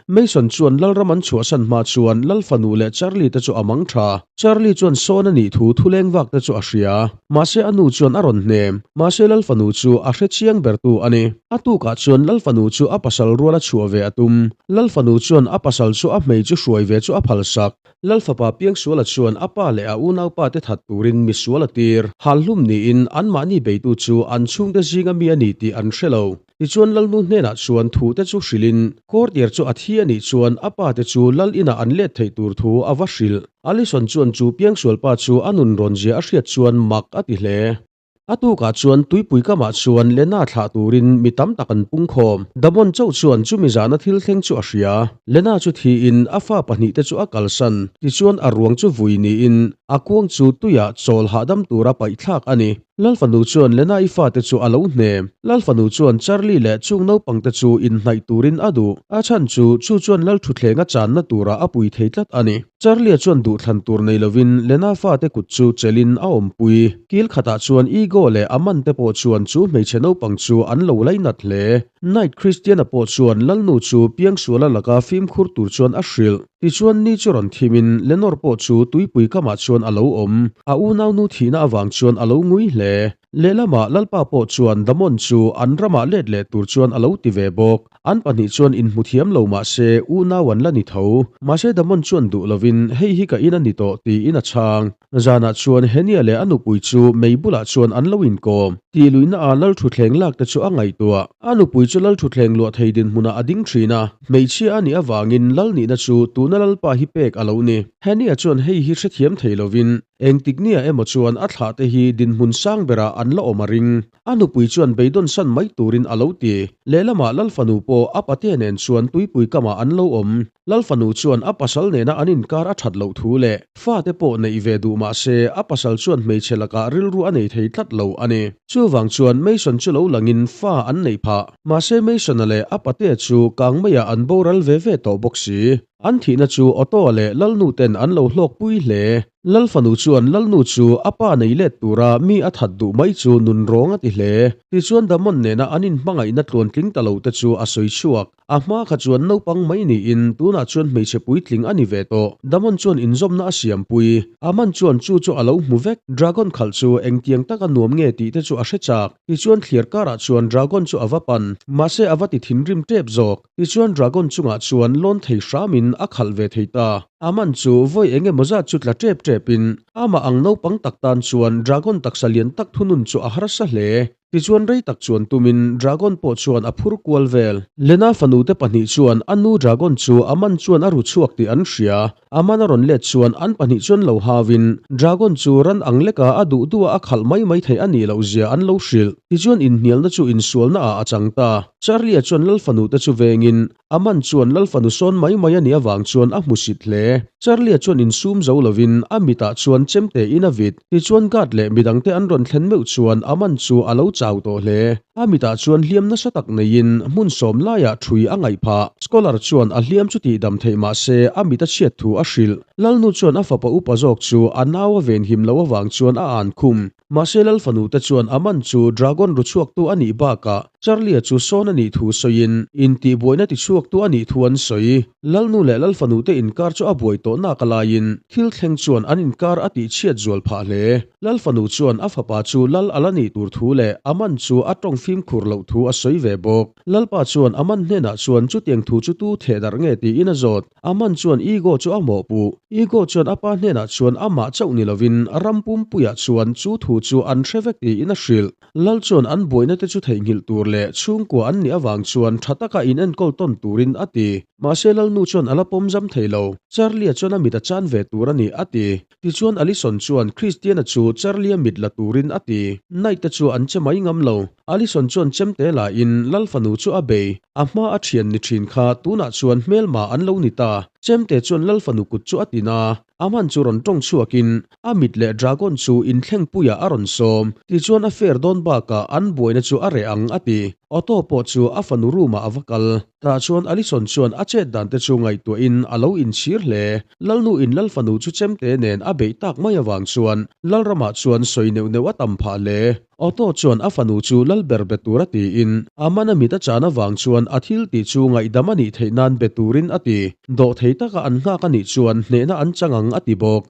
Mason chuan Lalram an chhuahsan hma chuan Lal fanu leh Charlie te chu a mang tha. Charlie chuan sawn a nih thu thuleng vak te chu a hria. Mahse a nu chuan a rawn hnem. Mahse Lal fanu chu a hre chiang bertu a ni. A tukah chuan Lal fanu chu a pasal ruala chhuah ve a tum. Lal fanu chuan a pasal chu a hmei chu hruai ve chu a phalsak. Lal fapa Piangsuala chuan a pa leh a unaupa te that turin misual a tir. Halhlum niin anmahni beitu chu an chhungte zinga mi a ni tih an hre lo. Tichuan Lalnu hnenah chuan thu te chu hrilhin Courtier chu a thi a nih chuan a pa te chu Lal inah an let theih tur thu a va hrilh. Alison chuan chu piangsual pa chu a nun rawn zia a hriat chuan mak a ti hle. A tukah chuan tuipui kamah chuan Lena thlah turin mi tam tak an pungkhawm. Damon chauh chuan chumi zana thil thleng chu a hria. Lena chu thiin a fa pahnihte chu a kalsan. Tichuan a ruang chu vui niin a kuang chu tuiah chawl hahdam tura paihthlak a ni. Lalfanu chuan Lena-i fate chu a lo hne. Lalfanu chuan Charlie leh chung naupangte chu inhnaih turin a duh. A chhan chu, chu chuan Lalthutthleng a channa turah a pui thei tlat a ni. Charlie-a chuan duhthlan tur nei lovin Lena fate kut chu chelhin a awmpui. Kil khatah chuan Ego leh a mante pawh chuan chu hmeichhe naupang chu an lo lainat hle. Knight Christian-a pawh chuan Lalnu chu piangsuala laka fimkhur tur chuan a hrilh. Tichuan ni chu rawn thimin Lenore pawh chu tuipui kamah chuan a lo awm. A unaunu thihna avang chuan a lo ngui hle. Lehlamah Lalpa pawh chuan Damon chu an ramah let leh tur chuan a lo ti ve bawk. An pahnih chuan inhmu thiam lo mah se unau an la ni tho. Mahse Damon chuan duh lovin hei hi ka in a ni tawh tiin a chhang. Zanah chuan Henia leh a nupui chu mei bulah chuan an lo inkawm. Tih luihna ah Lalthutthleng lak te chu a ngaihtuah. A nupui chu Lalthutthleng luah thei dinhmunah a ding thin a, hmeichhia a nih avangin Lal nihna chu tuna Lalpa hi pek a lo ni. Henia chuan hei hi hrethiam thei lovin Engtik nia emaw chuan a thlah te hi dinhmun sang berah an la awm a ring. A nupui chuan beidawn san mai turin a lo ti. Lehlamah Lalfanu pawh a patea nen chuan tuipui kamah an lo awm. Lalfanu chuan a pasal nena an inkar a that loh thu leh fate pawh neih ve duh mah se a pasal chuan hmeichhe lakah rilru a nei thei tlat lo a ni. Chuvang chuan Mason chu lo langin fa an neih phah. Mahse Mason-a leh a patea chu kangmeiah an boral ve ve tawh bawk si. An thihna chu Otto-a leh Lalnu ten an lo hlawkpui hle. Lalfanu chuan Lalnu chu a pa nei let tura mi a that duh mai chu nun rawng a ti hle. Tichuan Damon nena an inhmangaihna tluantling ta lo te chu a sawi chhuak. A hma kha chuan naupang mai niin tunah chuan hmeichhe puitling a ni ve tawh. Damon chuan inzawmna a siampui. Aman chuan chu chu a lo hmu vek. Dragon khalh chu engtiang taka nuam nge tih te chu a hre chak. Tichuan thliar karah chuan Dragon chu a va pan. Mahse a va ti thinrim tep zawk. Tichuan Dragon chungah chuan lawn thei hramin a khalh ve thei ta. A man chu vawi eng emaw zat chu tla tep tepin amah ang naupang tak tan chuan Dragon taksa lian tak thunun chu a harsa hle. Tichuan rei tak chuan tumin Dragon pawh chuan a phur kual vel. Lena fanute pahnih chuan a nu Dragon chu a man chuan a ru chhuak tih an hria. A man a rawn let chuan an pahnih chuan lo hauin Dragon chu ran ang leka a duh duha a khalh mai mai theih a nih loh zia an lo hrilh. Tichuan inhnialna chu insualna ah a chang ta. Charlie-a chuan Lalfanu te chu vengin a man chuan Lalfanu sawn mai mai a nih avang chuan a hmusit hle. Charlie-a chuan insum zo lovin a mitah chuan chemte in a vit. Tichuan guard leh midangte an rawn thlen meuh chuan a man chu a lo chau tawh hle. A mitah chuan hliam nasa tak neiin hmun sawm laiah ṭhui a ngaih phah. Scholar chuan a hliam chu tihdam theih mah se a mit a chhiat thu a hrilh. Lalnu chuan a fapa upa zawk chu a nau a venhim loh avang chuan a an khum. Mahse Lalfanu te chuan a man chu Dragon ru chhuaktu a nih bakah Charlie-a chu sawn a nih thu sawiin intihbuaina tichhuaktu a nih thu an sawi. Lalnu leh Lalfanu te inkar chu a buai tawh nak a laiin thil thleng chuan an inkar a tihchhiat zual phah hle. Lalfanu chuan a fapa chu lal a la nih tur thu leh a man chu a tawng fimkhur loh thu a sawi ve bawk. Lalpa chuan a man hnenah chuan chutiang thu chu tu theh darh nge tiin a zawt. A man chuan Igo chu a mawhpuh. Igo chuan a pa hnenah chuan amah chauh ni lovin ram pumpuiah chuan chu thu chu an hre vek tiin a hrilh. Lal chuan an buaina te chu theihnghilh tur leh chhungkua an nih avang chuan tha taka in enkawl tawn turin a ti. Mahse Lalnu chuan a la pawm zam thei lo. Charlie-a chuan a mit a chan ve tur a ni a ti. Tichuan Alison chuan Christiana chu Charlie-a mit la turin a ti. Knight te chu an che mai ngam lo. Alison chuan chemte la in Lal fanu chu a bei. A hma a thian ni thin kha tunah chuan hmelma an lo ni ta. Chemte chuan Lal fanu kut chu a tin a. A man chu rawn tawng chhuakin a mit leh Dragon chu inthlengpuiah a rawn sawm. Tichuan a fair dawn bakah an buaina chu a reh ang a ti. Otto pawh chu a fanu room ah a va kal. Tah chuan Alison chuan a chet dan te chu ngaihtuahin a lo inchhir hle. Lalnu in Lalfanu chu chemte nen a beih tak mai avang chuan Lalramah chuan sawi neuh neuh a tam phah hle. Otto chuan a fanu chu lal ber be tur a tiin a man a mit a chan avang chuan a thil tih chu ngaihdam a nih theih nan be turin a ti. Dawhthei taka an nghak a nih chuan hnehna an chang ang a ti bawk.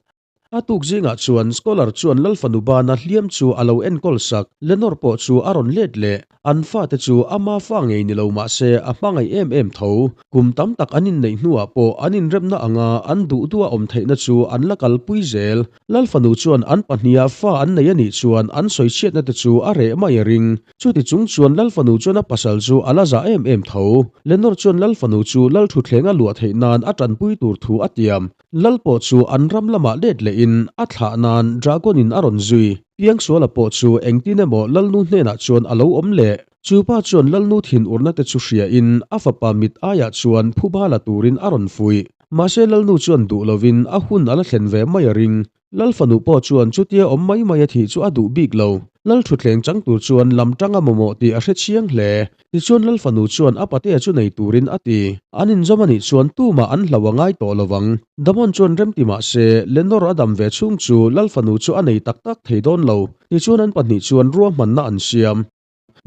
A tuk zingah chuan Scholar chuan Lalfanu bana hliam chu a lo enkawl sak. Lenor pawh chu a rawn let leh. An fate chu ama fa ngei ni lo mah se a hmangaih em em tho. Kum tam tak an inneih hnuah pawh an inremna anga an duh duha awm theihna chu an la kalpui zel. Lalfanu chuan an pahniha fa an nei a nih chuan an sawichhiatna te chu a reh mai a ring. Chuti chung chuan Lalfanu chuan a pasal chu a la zah em em tho. Lenor chuan Lalfanu chu Lalthuthleng a luah theih nan a tanpui tur thu a tiam. Lal pawh chu an ram lamah let lehin a thlah nan Dragon in a rawn zui. Piangsuala pawh chu engtin emaw Lalnu hnenah chuan a lo awm leh. Chu pa chuan Lalnu thin urna te chu hria in a fapa mit aiah chuan phuba la turin a rawn fuih. Mahse Lalnu chuan duh lovin a hun a la thlen ve mai a ring. Lal fanu pawh chuan chutia awm mai mai a thih chu a duh bik lo. Lal thutthleng chang tur chuan lam tang a mamawh tih a hre chiang hle. Tichuan Lal fanu chuan a patea chu nei turin a ti. An inzawm a nih chuan tumah an hlau a ngai tawh lo vang. Damon chuan remti mah se, Lenor a dam ve chhung chu Lal fanu chu a nei tak tak thei dawn lo. Tichuan an pahnih chuan ruahmanna an siam.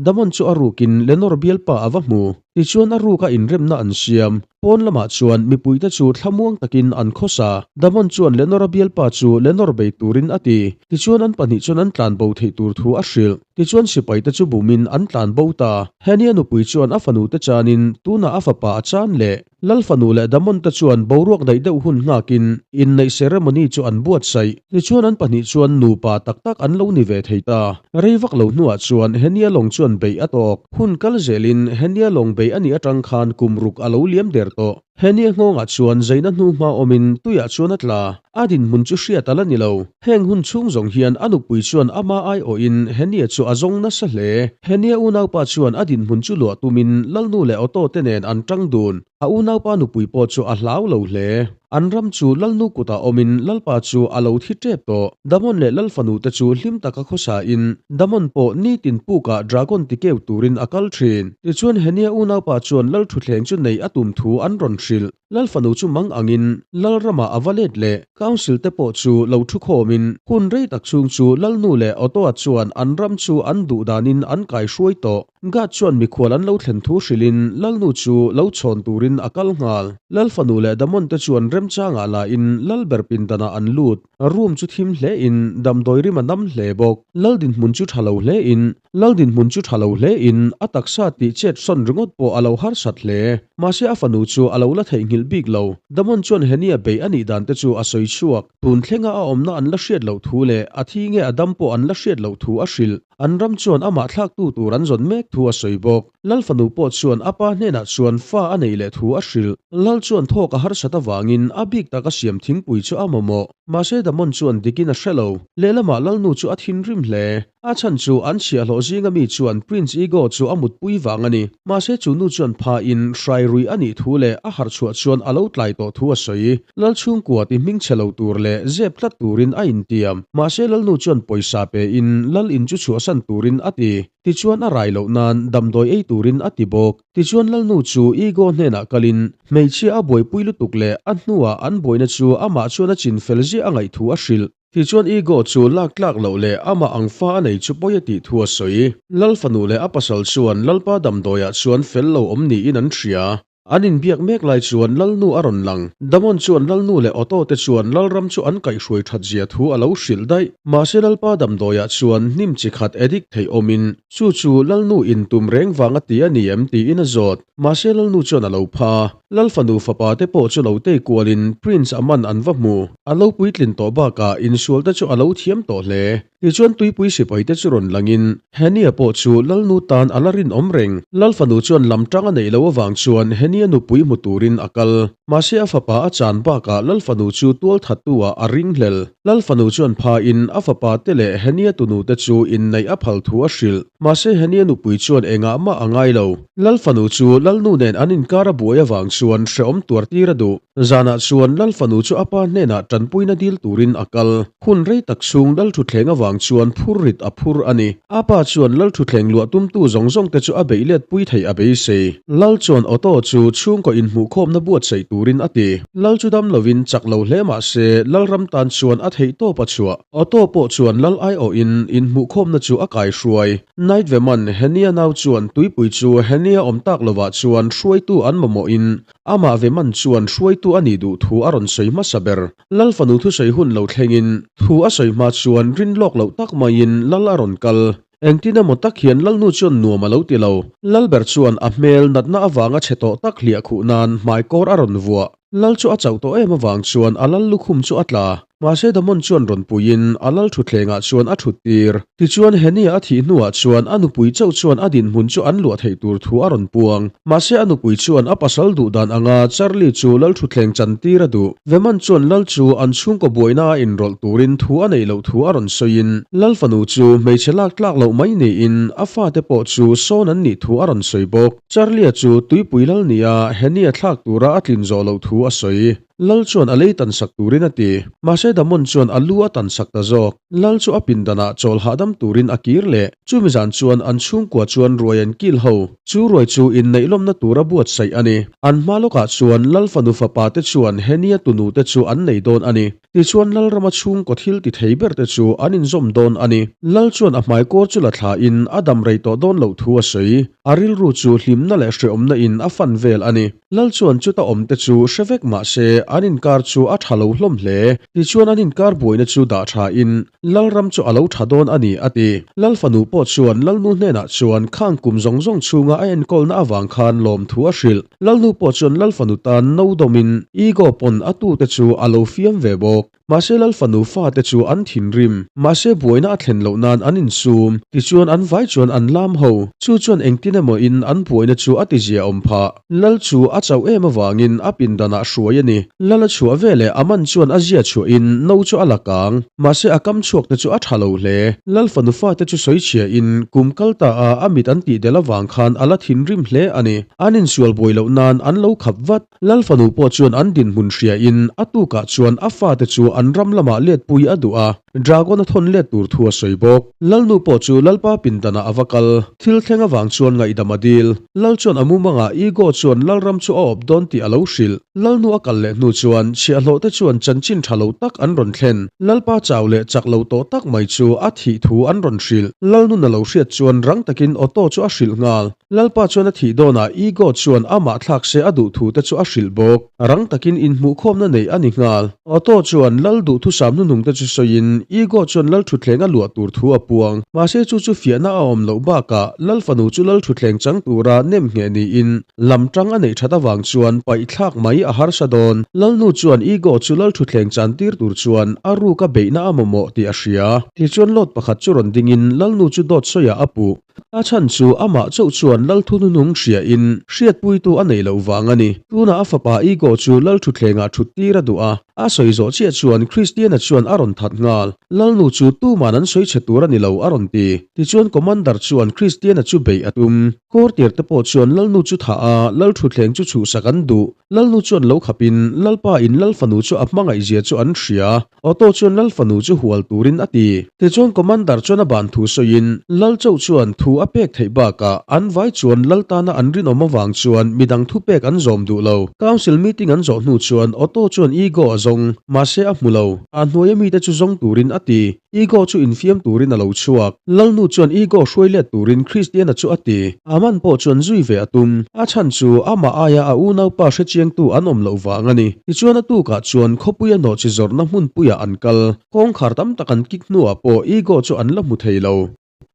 Damon chu a rukin Lenor bialpa a va hmu. Tichuan a ruka inremna an siam. Pawn lamah chuan mipuite chu thlamuang takin an khawsa. Damon chuan Lenora bialpa chu Lenor bei turin a ti. Tichuan an pahnih chuan an tlan bo theih tur thu a hrilh. Tichuan sipaite chu bumin an tlan bo ta. Henia nupui chuan a fanute chanin tunah a fapa a chan leh. Lal fanu leh Damon te chuan boruak daih deuh hun nghakin inneih ceremony chu an buatsaih. Tichuan an pahnih chuan nupa tak tak an lo ni ve thei ta. Rei vak lo hnuah chuan Henia lawng chuan beih a tawk. Hun kal zelin Henia lawng beih a nih atang khan kum ruk a lo liam der tawh. Henia nghawngah chuan zeina hnu hma awmin tuiah chuan a tla. A dinhmun chu hriat a la ni lo. Heng hun chhung zawng hian a nupui chuan ama aiawhin Henia chu a zawng nasa hle. Henia unaupa chuan a dinhmun chu luah tumin Lalnu leh Otto te nen an tang dun. A unaupa nupui pawh chu a hlau lo hle. An ram chu Lalnu kutah awmin Lalpa chu a lo thi tep tawh. Damon leh Lalfanu te chu hlim taka khawsain Damon pawh nitin pukah dragon tikeu turin a kal thin. Tichuan Henia unaupa chuan Lalthuthleng chu neih a tum thu an rawn hrilh. Lalfanu chu mang angin Lalramah a va let leh. Council te pawh chu lo thu khawmin hun rei tak chhung chu Lalnu leh Otto-a chuan an ram chu an duh danin an kaihruai tawh. Gad chuan mikhual an lo thlen thu hrilhin Lalnu chu lo chhawn turin a kal nghal. Lalfanu leh Damon te chuan remchangah lain Lalber pindanah an lut. Room chu thim hlein damdawi rim a nam hle bawk. Lal dinhmun chu tha lo hlein Lal dinhmun chu tha lo hlein a taksa tih chet sawn ringawt pawh a lo harsat hle. Mahse a fanu chu a lo la theihnghilh bik lo. Damon chuan Henia beih a nih dan te chu a sawi chhuak. Tun thlenga a awmna an la hriat loh thu leh a thi nge a dam pawh an la hriat loh thu a hrilh. An ram chuan amah thlaktu tur an zawn mek thu a sawi bawk. Lal fanu pawh chuan a pa hnenah chuan fa a neih leh thu a hrilh. Lal chuan thawk a harsat avangin a bik tak a siam thingpui chu a mamawh. Mahse Damon chuan dikin a hre lo. Lehlamah Lalnu chu a thinrim hle. A chhan chu an chhiahhlawh zinga mi chuan Prince Igor chu a mutpui vang a ni. Mahse chu nu chuan pha in hrai rui a nih thu leh a harh chhuah chuan a lo tlai tawh thu a sawi. Lal chhungkua ti hming chhe lo tur leh zep tlat turin a intiam. Mahse Lalnu chuan pawisa pe in Lal in chu chhuahsan turin a ti. Tichuan a rai loh nan damdawi ei turin a ti bawk. Tichuan Lalnu chu Igor hnenah kalin hmeichhia a buaipui lutuk leh a hnuah an buaina chu amah chuan a chinfel ziah a ngaih thu a hrilh. Tichuan Igor chu lak tlak loh leh amah ang fa a nei chu pawi a tih thu a sawi. Lal fanu leh a pasal chuan Lalpa damdawiah chuan fel lo awm niin an hria. An inbiak mek lai chuan Lalnu a rawn lang. Damon chuan Lalnu leh Otto te chuan Lalram chu an kaihhruai that zia thu a lo hrilh daih. Mahse Lalpa damdawiah chuan hnim chi khat addict theih awmin chu chu Lalnu in tum reng vang a ti a ni em tiin a zawt. Mahse Lalnu chuan a lo pha. Lal fanu fapa te pawh chu lo tei kualin Prince a man an va hmu. A lo puitlin tawh bakah insual te chu a lo thiam tawh hle. Tichuan tuipui sipai te chu rawn langin Henia pawh chu Lalnu tan a la rinawm reng. Lal fanu chuan lam tang a neih loh avang chuan Henia nupui hmu turin a kal. Mahse a fapa a chan bakah Lal fanu chu tual thattu ah a ringhlel. Lal fanu chuan phain a fapa te leh Henia tunu te chu inneih a phal thu a hrilh. Mahse Henia nupui chuan engah mah a ngai lo. Lal fanu chu Lalnu nen an inkar a buai avang chuan hrehawm tuar tir a duh. Zanah chuan Lal fanu chu a pa hnenah tanpuina dil turin a kal. Hun rei tak chhung Lal thutthleng avang. avang chuan phurrit a phur a ni. A pa chuan Lal thutthleng luah tumtu zawng zawng te chu a beih let pui theih a beisei. Lal chuan Otto chu chhungkaw inhmuhkhawmna buatsaih turin a ti. Lal chu dam lovin chak lo hle mah se Lalram tan chuan a theih tawp a chhuah. Otto pawh chuan Lal aiawhin inhmuhkhawmna chu a kaihruai. Night Veman Henia nau chuan tuipui chu Henia awm tak lovah chuan hruaitu an mamawhin Amah ve man chuan hruaitu a nih duh thu a rawn sawi hmasa ber. Lal fanu thusawi hun lo thlengin, thu a sawi hma chuan rin lawk loh tak maiin Lal a rawn kal. Engtin emaw tak hian Lalnu chuan nuam a lo ti lo. Lal ber chuan a hmel natna avanga chhe tawh tak hliah khuh nan hmaikawr a rawn vuah. Lal chu a chauh tawh em avang chuan a lal lukhum chu a tla. Mahse Damon chuan rawn puiin a lal thutthlengah chuan a thut tir. Tichuan Henia a thih hnuah chuan a nupui chauh chuan a dinhmun chu an luah theih tur thu a rawn puang. Mahse a nupui chuan a pasal duh dan anga Charlie chu lal thutthleng chan tir a duh. Veman chuan lal chu an chhungkaw buaina a inrawlh turin thu a neih loh thu a rawn sawiin lal fanu chu hmeichhe lak tlak loh mai niin a fate pawh chu sawn an nih thu a rawn sawi bawk. Charlie-a chu tuipui lal nia Henia thlak tura a tlin zawh loh thu a sawi. Lal chuan a lei tan sak turin a ti. Mahse Damon chuan a lu a tan sak ta zawk. Lal chu a pindanah chawl hahdam turin a kir leh. Chumi zan chuan an chhungkua chuan ruai an kil ho. Chu ruai chu inneih lawmna tura buatsaih a ni. An hma lawkah chuan Lal fanu fapa te chuan Henia tunu te chu an nei dawn a ni. Tichuan Lalrama chhungkaw thil ti thei ber te chu an inzawm dawn a ni. Lal chuan a hmaikawr chu la thlain a dam rei tawh dawn loh thu a sawi. A rilru chu hlimna leh hreawmna in a fan vel a ni. Lal chuan chuta awmte chu hre vek mah se an inkar chu a tha lo hlawm hle. Tichuan an inkar buaina chu dah thain Lalram chu a lo tha dawn a ni a ti. Lal fanu pawh chuan Lalnu hnenah chuan khang kum zawng zawng chhunga a enkawlna avang khan lawmthu a hrilh. Lalnu pawh chuan Lal fanu tan no dawmin Ego pawn a tute chu a lo fiam ve bawk. Mahse Lal fanu fate chu an thinrim. Mahse buaina a thlen loh nan an insum. Tichuan an vai chuan an lam ho. Chu chuan engtin emaw in an buaina chu a tizia awm phah. Lal chu a chauh em avangin a pindanah hruai a ni. Lal a chhuah veleh a man chuan a zia chhuahin no chu a la kang. Mahse a kam chhuak te chu a tha lo hle. Lal fanu fate chu sawi chhia in kum kal ta a a mit an tih del avang khan a la thinrim hle a ni. An insual buai loh nan an lo khap vat. Lal fanu pawh chuan an dinhmun hriain a tukah chuan a fate chu an ram lamah letpui a duh a, Dragon a thawn let tur thu a sawi bawk. Lalnu pawh chu Lalpa pindanah a va kal. Thil thleng avang chuan ngaihdam a dil. Lal chuan a mumangah Ego chuan Lalram chu a awp dawn tih a lo hrilh. Lalnu a kal leh hnu chuan chhiahhlawhte chuan chanchin tha lo tak an rawn thlen. Lalpa chau leh chak lo tawh tak mai chu a thih thu an rawn hrilh. Lalnun a lo hriat chuan rang takin Otto chu a hrilh nghal. Lalpa chuan a thih dawnah Ego chuan amah thlak se a duh thu te chu a hrilh bawk. Rang takin inhmuhkhawmna neih a ni nghal. Otto chuan Lal duhthusam hnuhnung te chu sawiin Ego chuan Lal thutthleng a luah tur thu a puang. Mahse chu chu fiahna a awm loh bakah Lal fanu chu Lal thutthleng chang tura nem ngheh niin lam tang a neih that avang chuan paih thlak mai a harsa dawn. Lalnu chuan Ego chu Lal thutthleng chan tir tur chuan a ruka beihna a mamawh tih a hria. Tichuan Lord pakhat chu rawn dingin Lalnu chu dawt sawiah a puh. A chhan chu amah chauh chuan Lal thununung hriain hriatpuitu a neih loh vang a ni. Tunah a fapa Igor chu Lal thutthlengah thut tir a duh a, a sawi zawh chiah chuan Christiana chuan a rawn that nghal. Lalnu chu tuman an sawi chhe tur a ni lo a rawn ti. Tichuan Commander chuan Christiana chu beih a tum. Courtier te pawh chuan Lalnu chu thah a, Lal thutthleng chu chhuhsak an duh. Lalnu chuan lo khapin Lalpa in Lal fanu chu a hmangaihzia chu an hria. Otto chuan Lal fanu chu hual turin a ti. Tichuan Commander chuan a ban thu sawiin Lal chauh chuan thu a pek theih bakah an vai chuan Lal tana an rinawm avang chuan midang thupek an zawm duh lo. Council meeting an zawh hnu chuan Otto chuan Ego a zawng, mahse a hmu lo. A hnuaia mite chu zawng turin a ti. Ego chu infiam turin a lo chhuak. Lalnu chuan Ego hruai let turin Christiana chu a ti. A man pawh chuan zui ve a tum. A chhan chu amah aia a unaupa hrechiangtu an awm loh vang a ni. Tichuan a tukah chuan khawpuia nawhchi zawrhna hmunpuiah an kal. Kawngkhar tam tak an kik hnuah pawh Ego chu an la hmu thei lo.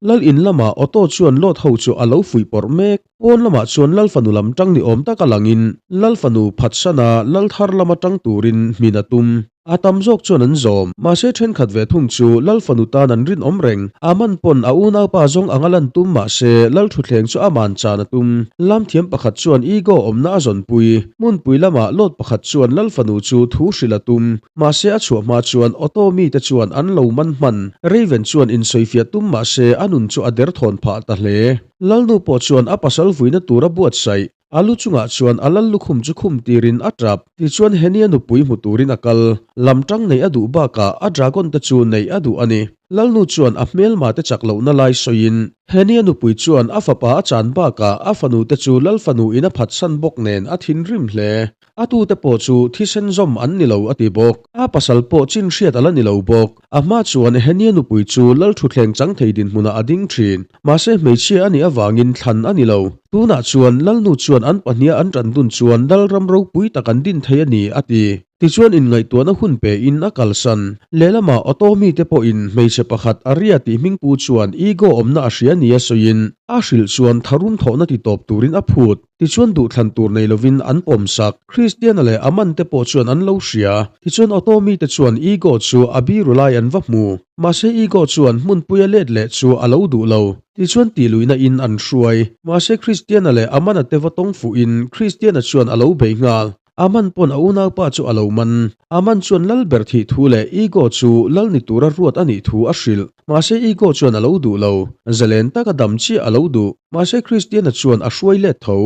Lal in lamah Otto chuan Lot ho chu a lo fuih pawrh mek. Pawn lamah chuan Lal fanu lam tang ni awm taka langin Lal fanu phatsana Lal thar lama tang turin hmin a tum. A tam zawk chuan an zawm. Mahse thenkhat ve thung chu Lal fanu tan an rinawm reng. A man pawn a unaupa zawng anga lan tum mahse Lal thutthleng chu aman chan a tum. Lamthiam pakhat chuan Ego awmna a zawnpui. Hmunpui lamah Lot pakhat chuan Lal fanu chu thu hrilh a tum. Mahse a chhuah hma chuan Otto mite chuan an lo man hman. Raven chuan insawifiah tum mahse a nun chu a derthawn phah ta hle. Lalnu pawh chuan a pasal vuina tur a buatsaih. A lu chungah chuan a lal lukhum chu khum tirin a tap. Tichuan Henia nupui hmu turin a kal. Lam tang neih a duh bakah a dragon te chu neih a duh a ni. Lalnu chuan a hmelma te chak lohna lai sawiin Henia nupui chuan a fapa a chan bakah a fanu te chu lal fanu in a phatsan bawk nen a thinrim hle. A tute pawh chu thisen zawm an ni lo a ti bawk. A pasal pawh chin hriat a la ni lo bawk. A hma chuan Henia nupui chu lal thutthleng chang thei dinhmunah a ding thin. Mahse hmeichhia a nih avangin thlan a ni lo. Tunah chuan Lalnu chuan an pahniha an tan dun chuan Lalram ropui tak an din thei a ni a ti. Tichuan inngaihtuahna hun pein a kalsan. Lehlamah Otto mite pawhin hmeichhe pakhat Aria tih hmingpu chuan Ego awmna a hria nia sawiin a hrilh chuan tharum thawhna titawp turin a phut. Tichuan duhthlan tur nei lovin an pawmsak. Kristiana leh a mante pawh chuan an lo hria. Tichuan Otto mite chuan Igor chu a biru lai an va hmu. Mahse Igor chuan hmunpuia let leh chu a lo duh lo. Tichuan tihluihna in an hruai. Mahse Kristiana leh a mana te va tawng fuhin Kristiana chuan a lo bei nghal. A man pawn a unaupa chu a lo man. A man chuan lal ber thih thu leh Igor chu lal ni tura ruat a nih thu a hrilh. Mahse Igor chuan a lo duh lo. Zalen taka dam chiah a lo duh. Mahse Christiana chuan a hruai let tho.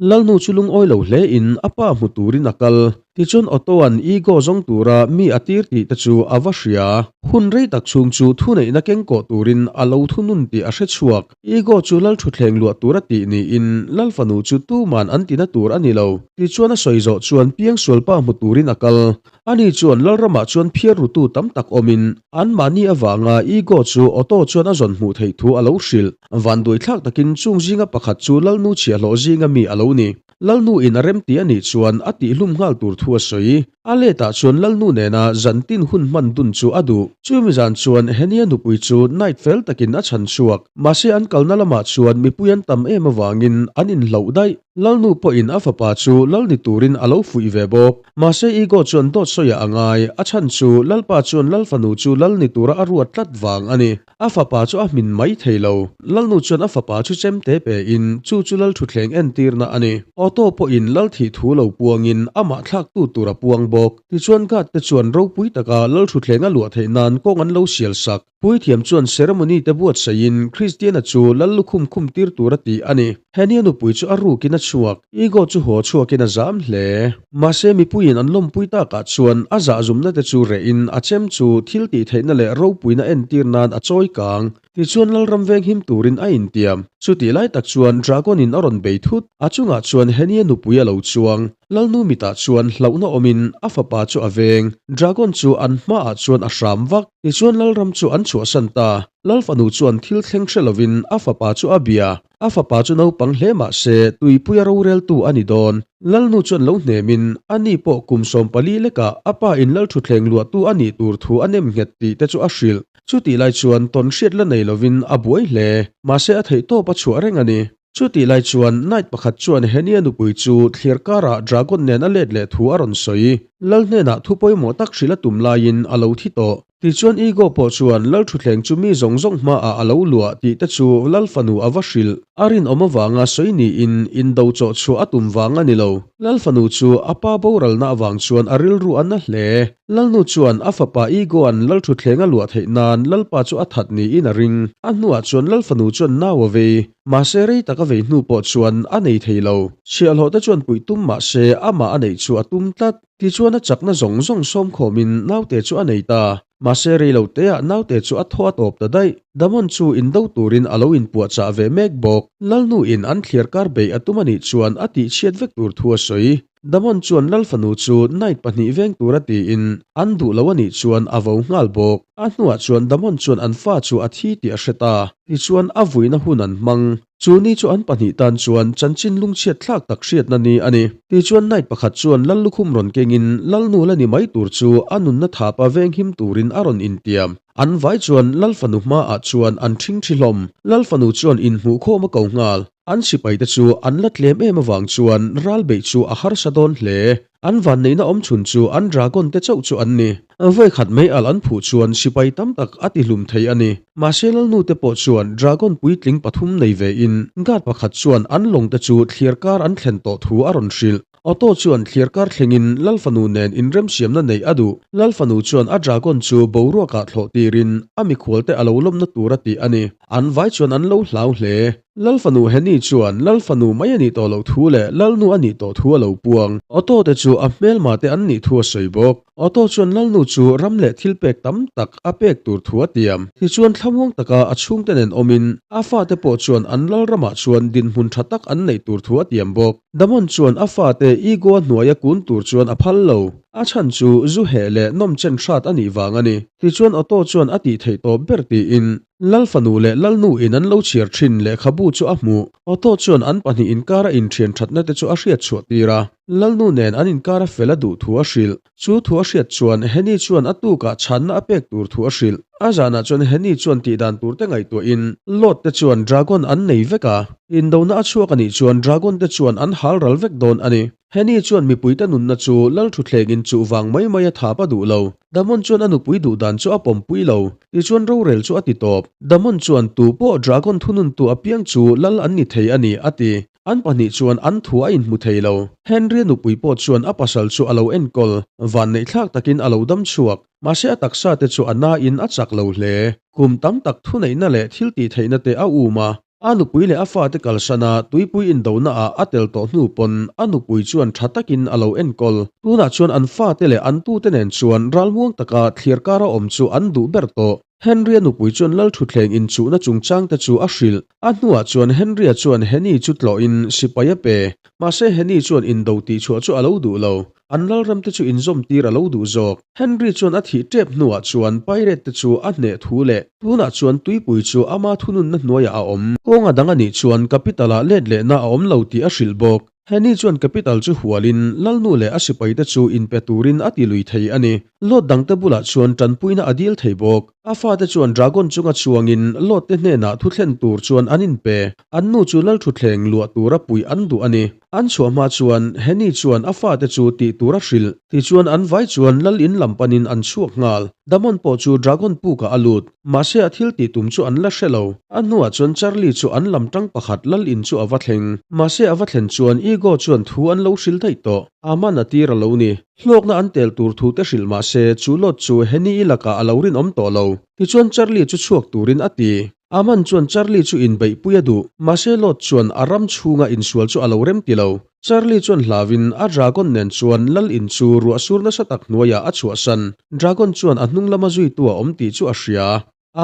Lalnu chu lungawi lo hle in a pa hmu turin a kal. Tichuan Otto-a'n Igor zawng tura mi a tir tih te chu a va hria. Hun rei tak chhung chu thuneihna kengkawh turin a lo thunun tih a hre chhuak. Igor chu lal thutthleng luah tur a tih niin lal fanu chu tuman an tina tur a ni lo. Tichuan a sawi zawh chuan piangsualpa hmu turin a kal. Ani chuan lalramah chuan phiar rutu tam tak awmin anmahni avanga Igor chu Otto chuan a zawn hmuh theih thu a lo hrilh. Vanduaithlak takin chung zinga pakhat chu lalnu chhiahhlawh zinga mi a lo ni. Lalnu in a remti a nih chuan a tihhlum nghal tur thu a sawi. A letah chuan Lalnu nena zan tin hun hman dun chu a duh. Chumi zan chuan Henia nupui chu night fel takin a chhan chhuak. Mahse an kalna lamah chuan mipui an tam em avangin an inhloh daih. Lalnu pawhin a fapa chu lal ni turin a lo fuih ve bawk. Mahse Igor chuan dawt sawiah a ngai. A chhan chu Lalpa chuan Lal fanu chu lal ni tura a ruat tlat vang a ni. A fapa chu a hmin mai thei lo. Lalnu chuan a fapa chu chemte pein chu chu lal thutthleng entirna a ni. Otto pawhin lal thih thu lo puangin amah thlaktu tur a puang bawk. Tichuan Gad te chuan ropui taka lal thutthleng a luah theih nan kawng an lo sial sak. Puithiam chuan ceremony te buatsaihin Christiana chu lal lukhum khum tir tur a ti a ni. Henia nupui chu a rukin a chhuak. Igor chu haw chhuakin a zam hle. Mahse mipuiin an lawmpui takah chuan a zahzumna te chu rehin a chem chu thil tihtheihna leh ropuina entir nan a chawi kang. Tichuan Lalram venghim turin a intiam. Chutih lai tak chuan Dragon in a rawn bei thut. A chungah chuan Henia nupui a lo chuang. Lalnu mitah chuan hlauhna awmin a fapa chu a veng. Dragon chu an hmaah chuan a hram vak. Tichuan Lalram chu an chhuahsan ta. Lal fanu chuan thil thleng hre lovin a fapa chu a bia. A fapa chu naupang hle mah se tuipuia roreltu a ni dawn. Lalnu chuan lo hnemin, ani pawh kum 14 lekah a pa in lal thutthleng luahtu a nih tur thu a nem nghet tih te chu a hrilh. Chutih lai chuan tawn hriat la nei lovin a buai hle. Mahse a theih tawp a chhuah reng a ni. Chutih lai chuan Knight pakhat chuan Henia nupui chu thlir karah Dragon nen a let leh thu a rawn sawi. Lal hnenah thu pawimawh tak hrilh a tum laiin a lo thi tawh. Tichuan Igor pawh chuan Lal thutthleng chu mi zawng zawng hmaah a lo luah tih te chu Lal fanu a va hrilh. A rinawm avanga sawi niin indo chawh chhuah a tum vang a ni lo. Lal fanu chu a pa boralna avang chuan a rilru a na hle. Lalnu chuan a fapa Igor-a'n Lal thutthleng a luah theih nan Lalpa chu a that niin a ring. A hnuah chuan Lal fanu chuan nau a vei. Mahse rei tak a vei hnu pawh chuan a nei thei lo. Chhiahhlawh te chuan puih tum mahse amah a neih chu a tum tlat. Tichuan a chakna zawng zawng sawm khawmin naute chu a nei ta. Mahse rei lo teah naute chu a thaw a tawp ta daih. Damon chu indo turin a lo inpuahchah ve mek bawk. Lalnu in an thliar kar beih a tum a nih chuan a tihchhiat vek tur thu a sawi. Damon chuan Lal fanu chu night pahnih veng tura tiin an duh lo a nih chuan a vo nghal bawk. A hnuah chuan Damon chuan an fa chu a thi tih a hre ta. Tichuan a vuina hun an hmang. Chu ni chu an pahnih tan chuan chanchin lungchhiat thlak tak hriatna ni a ni. Tichuan Knight pakhat chuan Lal lukhum rawn kengin Lalnu la ni mai tur chu a nunna thapa venghim turin a rawn intiam. An vai chuan Lal fanu hmaah chuan an ṭhingṭhi hlawm. Lal fanu chuan inhmuhkhawm a ko nghal. An sipaite chu an la tlem em avang chuan ral beih chu a harsa dawn hle. An vanneihna awm chhun chu an dragon te chauh chu an ni. Vawi khat mei al an phuh chuan sipai tam tak a ti hlum thei a ni. Mahse lalnu te pawh chuan dragon puitling pathum nei ve in guard pakhat chuan an lawng te chu thliar kar an thlen tawh thu a rawn hrilh. Otto chuan thliar kar thlengin lal fanu nen inremsiamna neih a duh. Lal fanu chuan a dragon chu boruakah thlawh tirin a mikhual te a lo lawmna tur a tih a ni. An vai chuan an lo hlau hle. Lalfanu Henny chuan Lalfanu mai a nih tawh loh thu leh Lalnu a nih tawh thu a lo puang. Otto te chu a hmelma te an nih thu a sawi bawk. Otto chuan Lalnu chu ram leh thil pek tam tak a pek tur thu a tiam. Tichuan thlamuang taka a chhungte nen awmin a fate pawh chuan an Lalramah chuan dinhmun tha tak an neih tur thu a tiam bawk. Damon chuan a fate Igor hnuaia kun tur chuan a phal lo. A chhan chu zu heh leh nawmchen hrat a nih vang a ni. Tichuan Otto chuan a tih theih tawp ber tiin Lal fanu leh Lalnu in an lo chhiar thin lehkhabu chu a hmuh. Otto chuan an pahnih inkara inthian thatna te chu a hriat chhuah tir a. Lalnu nen an inkara fel a duh thu a hrilh. Chu thu a hriat chuan Henny chuan a tukah chhanna a pek tur thu a hrilh. A zanah chuan Henny chuan tihdan tur te ngaihtuahin Lord te chuan Dragon an nei vek a. Indona a chhuak a nih chuan Dragon te chuan an hal ral vek dawn a ni. Henny chuan mipuite nunna chu lal thutthlengin chuh vang mai mai a thap a duh lo. Damon chuan a nupui duh dan chu a pawmpui lo. Tichuan rorel chu a ti tawp. Damon chuan tu pawh Dragon thununtu apiang chu lal an ni thei a ni, a ti. An pahnih chuan an thu a inhmu thei lo. Henry-a nupui pawh chuan a pasal chu a lo enkawl. Vanneihthlak takin a lo dam chhuak. Mahse a taksa te chu a nain a chak lo hle. Kum tam tak thuneihna leh thil tihtheihna te a um a. A nupui leh a fate kalsana tuipui indona ah a tel tawh hnu pawn a nupui chuan tha takin a lo enkawl. Tunah chuan an fate leh an tute nen chuan ralmuang taka thlir kara awm chu an duh ber tawh. Henry-a nupui chuan Lalthutthleng inchuhna chungchangte chu a hrilh. A hnuah chuan Henry-a chuan Henny chu tlawhin sipai a pe. Mahse Henny chuan indo tihchhuah chu a lo duh lo. An lalramte chu inzawm tir a lo duh zawk. Henry chuan a thih tep hnuah chuan pirate te chu a hneh thu leh tunah chuan tuipui chu ama thununna hnuaiah a awm. Kawng a dang a nih chuan capital ah let lehna a awm lo tih a hrilh bawk. Henry chuan capital chu hualin lalnu leh a sipaite chu inpe turin a ti lui thei a ni. Lord dangte bulah chuan tanpuina a dil thei bawk. A fate chuan dragon chunga chuangin Lord te hnenah thu thlen tur chuan an inpe. An nu chu lalthutthleng luah tura puih an duh a ni. An chhuah hma chuan Henny chuan a fate chu tih tur a hrilh. Tichuan an vai chuan lal in lam panin an chhuak nghal. Damon pawh chu Dragon pukah a lut. Mahse a thil tih tum chu an la hre lo. A hnuah chuan Charlie chu an lam tang pakhat lal in chu a va thleng. Mahse a va thlen chuan Ego chuan thu an lo hrilh daih tawh. Aman a tir a lo ni. Hlawkna an tel tur thu te hrilh mahse chu lot chu Henny i lakah a lo rinawm tawh lo. Tichuan Charlie chu chhuak turin a ti. Aman chuan Charlie chu inbeihpui a duh, mahse Lot chuan a ram chhunga insual chu a lo rem ti lo. Charlie chuan hlauin a Dragon nen chuan lal in chu ruah sur nasa tak hnuaiah a chhuahsan. Dragon chuan a hnung lama zuitu a awm tih chu a hria.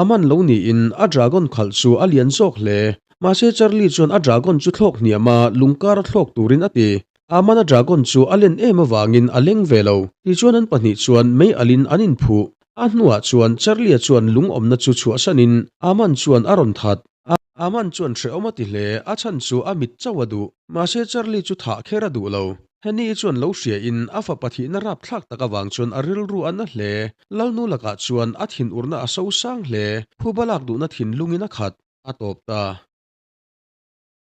Aman lo niin a Dragon khalh chu a lian zawk hle. Mahse Charlie chuan a Dragon chu thlawk hniam a, lungkar a thlawk turin a ti. Amana Dragon chu a len em avangin a leng ve lo. Tichuan an pahnih chuan mei alin an inphuh. A hnuah chuan Charlie-a chuan lungawmna chu chhuahsanin Aman chuan a rawn that. Aman chuan hrehawm a ti hle, a chhan chu a mit chauh a duh. Mahse Charlie chu thah kher a duh lo. Henny-i chuan lo hriain a fapa thihna rapthlak tak avang chuan a rilru a na hle. Lalnu lakah chuan a thinurna a sosang hle. Phuba lak duhna thinlungin a khat. A tawp ta.